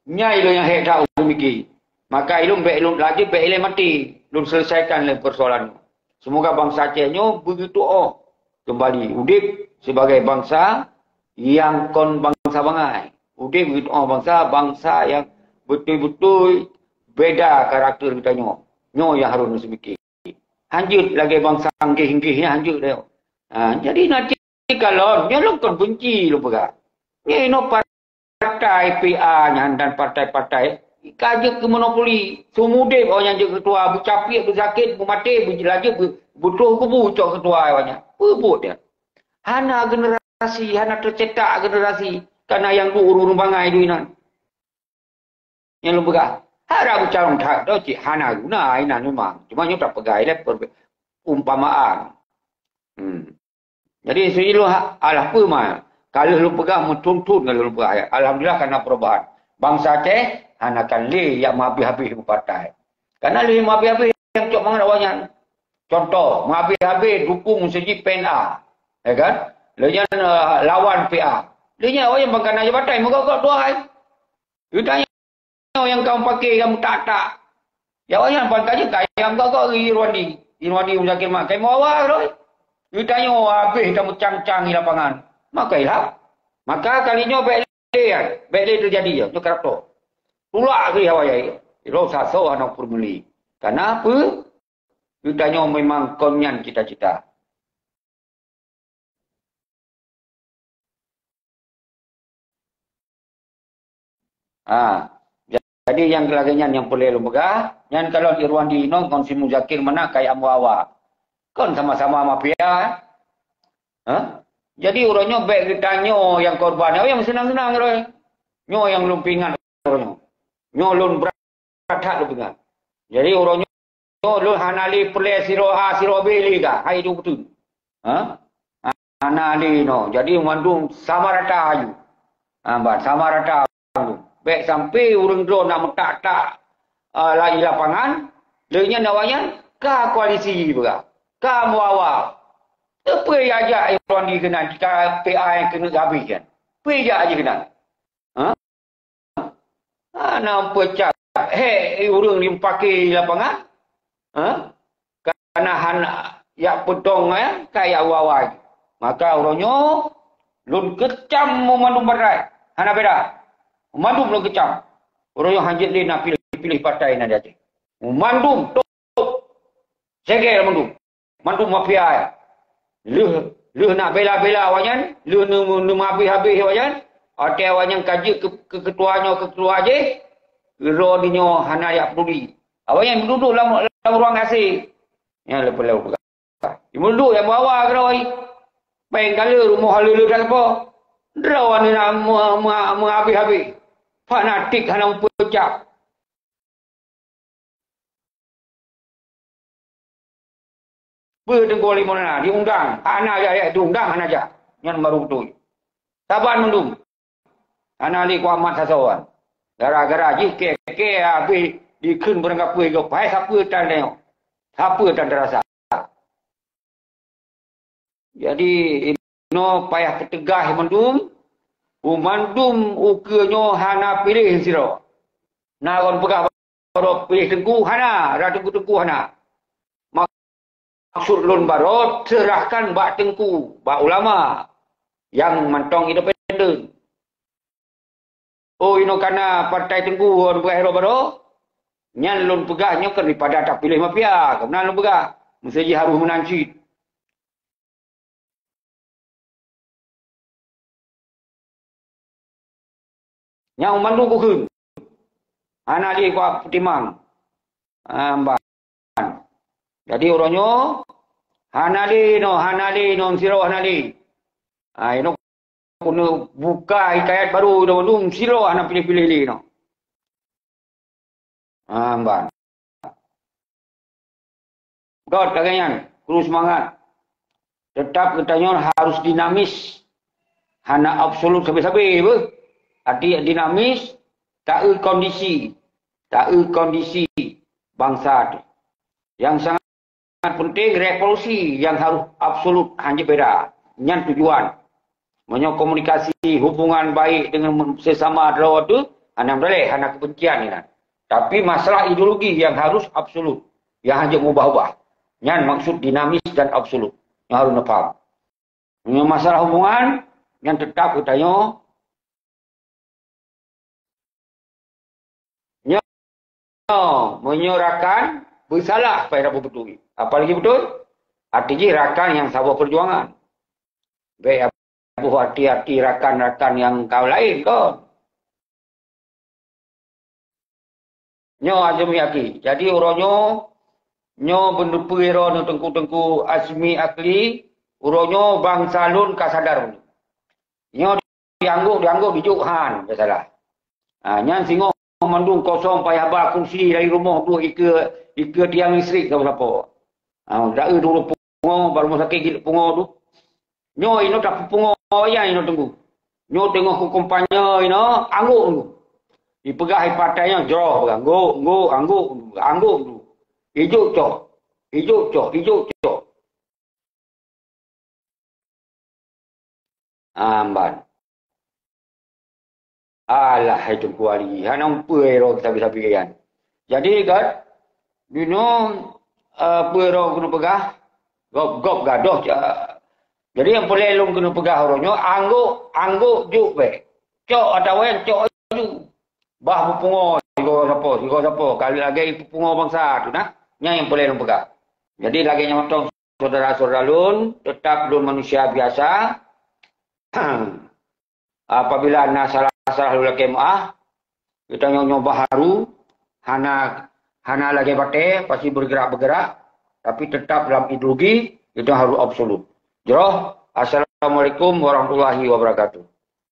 Nyai lôn nyang hék that pike. Maka ilôn bèk ilôn laju bèk ilèe maté. Lôn selesaikan lé persoalan nyoe. Semoga bansa Aceh nyoe beugeutu'oh keumbali udép sibagai bansa nyang kon bansa bangai. Udép beugeutu'oh bansa, bansa nyang beutôi-beutôi beda karakter geutanyoe. Nyoe nyang harôh neuseumiké. Hanjeuet lagèe bansa inggih-inggih nyan hanjeuet lé. Ha, jadi nanti kalon, nyoe lôn kon benci lôn peugah. Nyoe inoe partai P A nyan dan partai-partai ka jeuet keu monopoli. Seumudép awak nyan jeuet keutua, beucapiek, beusakét, beumaté, beulaju, beu-, beutroh kubu cok keutua awak nyan. Peue buet nyan? Hana generasi, hana teucetak generasi. Kana nyang duek ureueng-ureueng bangai dui nan. Nyang lôn peugah, hara beucalon that, cit hana guna inan memang. Cuma nyoe tapeugah ilèe per-, umpamaan. Hmm. Jadi, si ilôn ha-, alah peue ma, ka lheueh lôn peugah meuthon-thon ka lheueh lôn peugah ayat. Alhamdulillah, kana perubahan. Bansa Aceh hana akan lé nyang meuhabéh-habéh beupartai. Kana lé meuhabéh-habéh nyang cok mangat awak nyan. Contoh, meuhabéh-habéh dukung siji P N A. Ya kan? Lé nyan, eh, lawan P A. Lé nyan awak nyan ban kana jabatan, meugok-gok tuai. Geutanyoe nyang ka meupaké nyang meutak-tak. Ya, awak nyan ban ka jeuet ka nyang gok-gok Irwandi. Irwandi Muzakir Mak, kai meuawa roh. Geutanyoe habéh tameucang-cang di lapangan. Maka ilham. Maka kali nyoe bèk lé, bèk lé teujadi, nyoe karakter. Tulak keu awak nyan. Iro saso hana peureumili. Kana peue? Geutanyoe memang kon nyan cita-cita. Ha. Jadi nyang lagèe nyan nyang peureulèe lôn peugah, nyan kalon Irwandi inong kon si Muzakir Manaf kaya meuawa. Kon sama-sama mafia. Ha? Jadi uroe nyoe bèk geutanyoe nyang korban, nyang senang-senang roh. Nyoe nyang lôn peuingat uroe nyoe. Nyoe lôn brat that lôn peuingat. Jadi uroe nyoe lôn hana lé peureulèe sidroe A sidroe B lé ka, hai tu beutôi. Ha? Hana lé nyoe. Jadi mandum sama rata aju. Ha, ban sama rata aju. Bèk sampai ureueng droe na meutak-tak, ah, la-, di lapangan, lé nyan awak nyan ka koalisi peugah. Ka meuawa. Peue jak Irwandi keunan, ka P A nyang keuneuk habéh nyan. Peue jak jih keunan. Ha? Hana peucak hék ureueng nyang paké lapangan. Ha? Kana hana jak peudong, eh, ka jak awai-awai. Maka uroe nyoe lôn keucam meumandum partai. Hana beda. Mandum lôn keucam. Uroe nyoe hanjeuet lé na piléh-piléh partai na di Aceh. Mandum, top. Segel mandum. Mandum mafia. Lheueh, lheueh na bela-bela awaknyan, lheueh neu-, neumeuhabéh-habéh awaknyan, watée awaknyan ka jeuet keu, keu ketua nyoe, keu ketua jéh, droeneuh nyoe hana jak peuduli. Awaknyan meududoe lam, lam ruang gasé. Nyan leupah lom peugah. Imeuduek nyang meuawa keudroe. Péng ka le, rumoh ka le, le that po. Droeneuh na meu-, meu-, meuhabéh-habéh. Fanatik hana mupeucak. Peue Teungku Wali Maulana diundang? Hana jak, jak diundang, hana jak. Nyan baru beutôi. Saban mandum. Hana lé kuamat sasoe. Gara-gara jih kée-kée habéh dikheun beurangkapeue gob. Hai sapeue tan tanyoe? Sapeue tan tarasa? Jadi, inoe payah peuteugaih mandum, u mandum ukeue nyoe hana piléh sidroe. Na kon peugah baroe piléh teungku, hana, ra teungku-teungku hana. Maksud lôn baroe, seurahkan bak teungku, bak ulama nyang mantong independen. Oh, inoe kana partai teungku ngon peugah droe baroe, nyan lôn peugah nyoe kan daripada tapiléh mafia, keunan lôn peugah. Meuseuti harôh meunan cit. Nyang mandum kukheun. Hana lé kupetimang. Ah, mban. Jadi uroe nyoe, hana lé nyoe, hana lé nyoe, sidroe hana lé. Ah, inoe keuneuk buka hikayat baru, inoe mandum sidroe hana piléh-piléh lé nyoe. Ah, mban. Göt lagée nyan, kru seumangat. Teutap geutanyoe harôh dinamis. Hana absolut sabe-sabe beuh. Arti dinamis, taeu kondisi. Taeu kondisi bansa teuh. Nyang sangat peunteng revolusi nyang harôh absolut hanjeuet beda. Nyan tujuan. Meunyoe komunikasi hubungan baik deungon sesama droe teuh, hana meudaleh, hana keubencian inan. Tapi masalah ideologi nyang harôh absolut, nyang hanjeuet mubah-ubah. Nyan maksud dinamis dan absolut. Nyang harôh neupaham. Meunyoe masalah hubungan, nyan teutap geutanyoe Nyoe, meunyoe rakan beusalah, payah tapeubeuet. Apalagi beutôi, arti jih rakan nyang saboh peujuangan. Bék boh arti-arti rakan-rakan nyang ka laén kon. Nyoe Azmi Akli. Jadi uroe nyoe, nyoe beuneupeue droeneuh teungku-teungku Azmi Akli, uroe nyoe bansa lôn ka sadar. Nyoe dianggôk, dianggôk dijok han, biasalah. Ha, nyan singoh mandum kosong payah ba kursi dari rumoh duek ikeue, ikeue tiang listrik sapo-sapo. Ha, dai dulu pungo, bak rumoh sakét jeuet pungo tu. Nyoe inoe tapeupungo awaknyan inoe teungku. Nyoe teungoh kukumpanye inoe, anggôk tu. Dipeugah ipatai nyoe jroh, peugah, "Anggôk, anggôk, anggôk, anggôk tu." Ijok cok, ijok cok, ijok cok. Amban. Alah, hai Teungku Ali, hana umpue roh sabe-sabe nyan. Jadi, kat, binoe, eh, peue roh keuneuk peugah, gob-gob gadoh, eh. Jadi, nyang peureulée lôn keuneuk peugah uroe nyoe, anggôk, anggôk jok bék. Cok atawa cok aju. Bah peupungo, sigoe sapo, sigoe sapo, ka lagée peupungo bansa tu nah. Nyan nyang peureulée lôn peugah. Jadi, lagée nyan mantong, syedara-syedara lôn, teutap lôn manusia biasa. Apabila na salah-salah lôn lakée meuáh, geutanyoe nyoe baharu, hana, hana lagée batée, pasti bergerak-bergerak, tapi tetap dalam ideologi, geutanyoe harus absolut. Jroh, Assalamualaikum warahmatullahi wabarakatuh.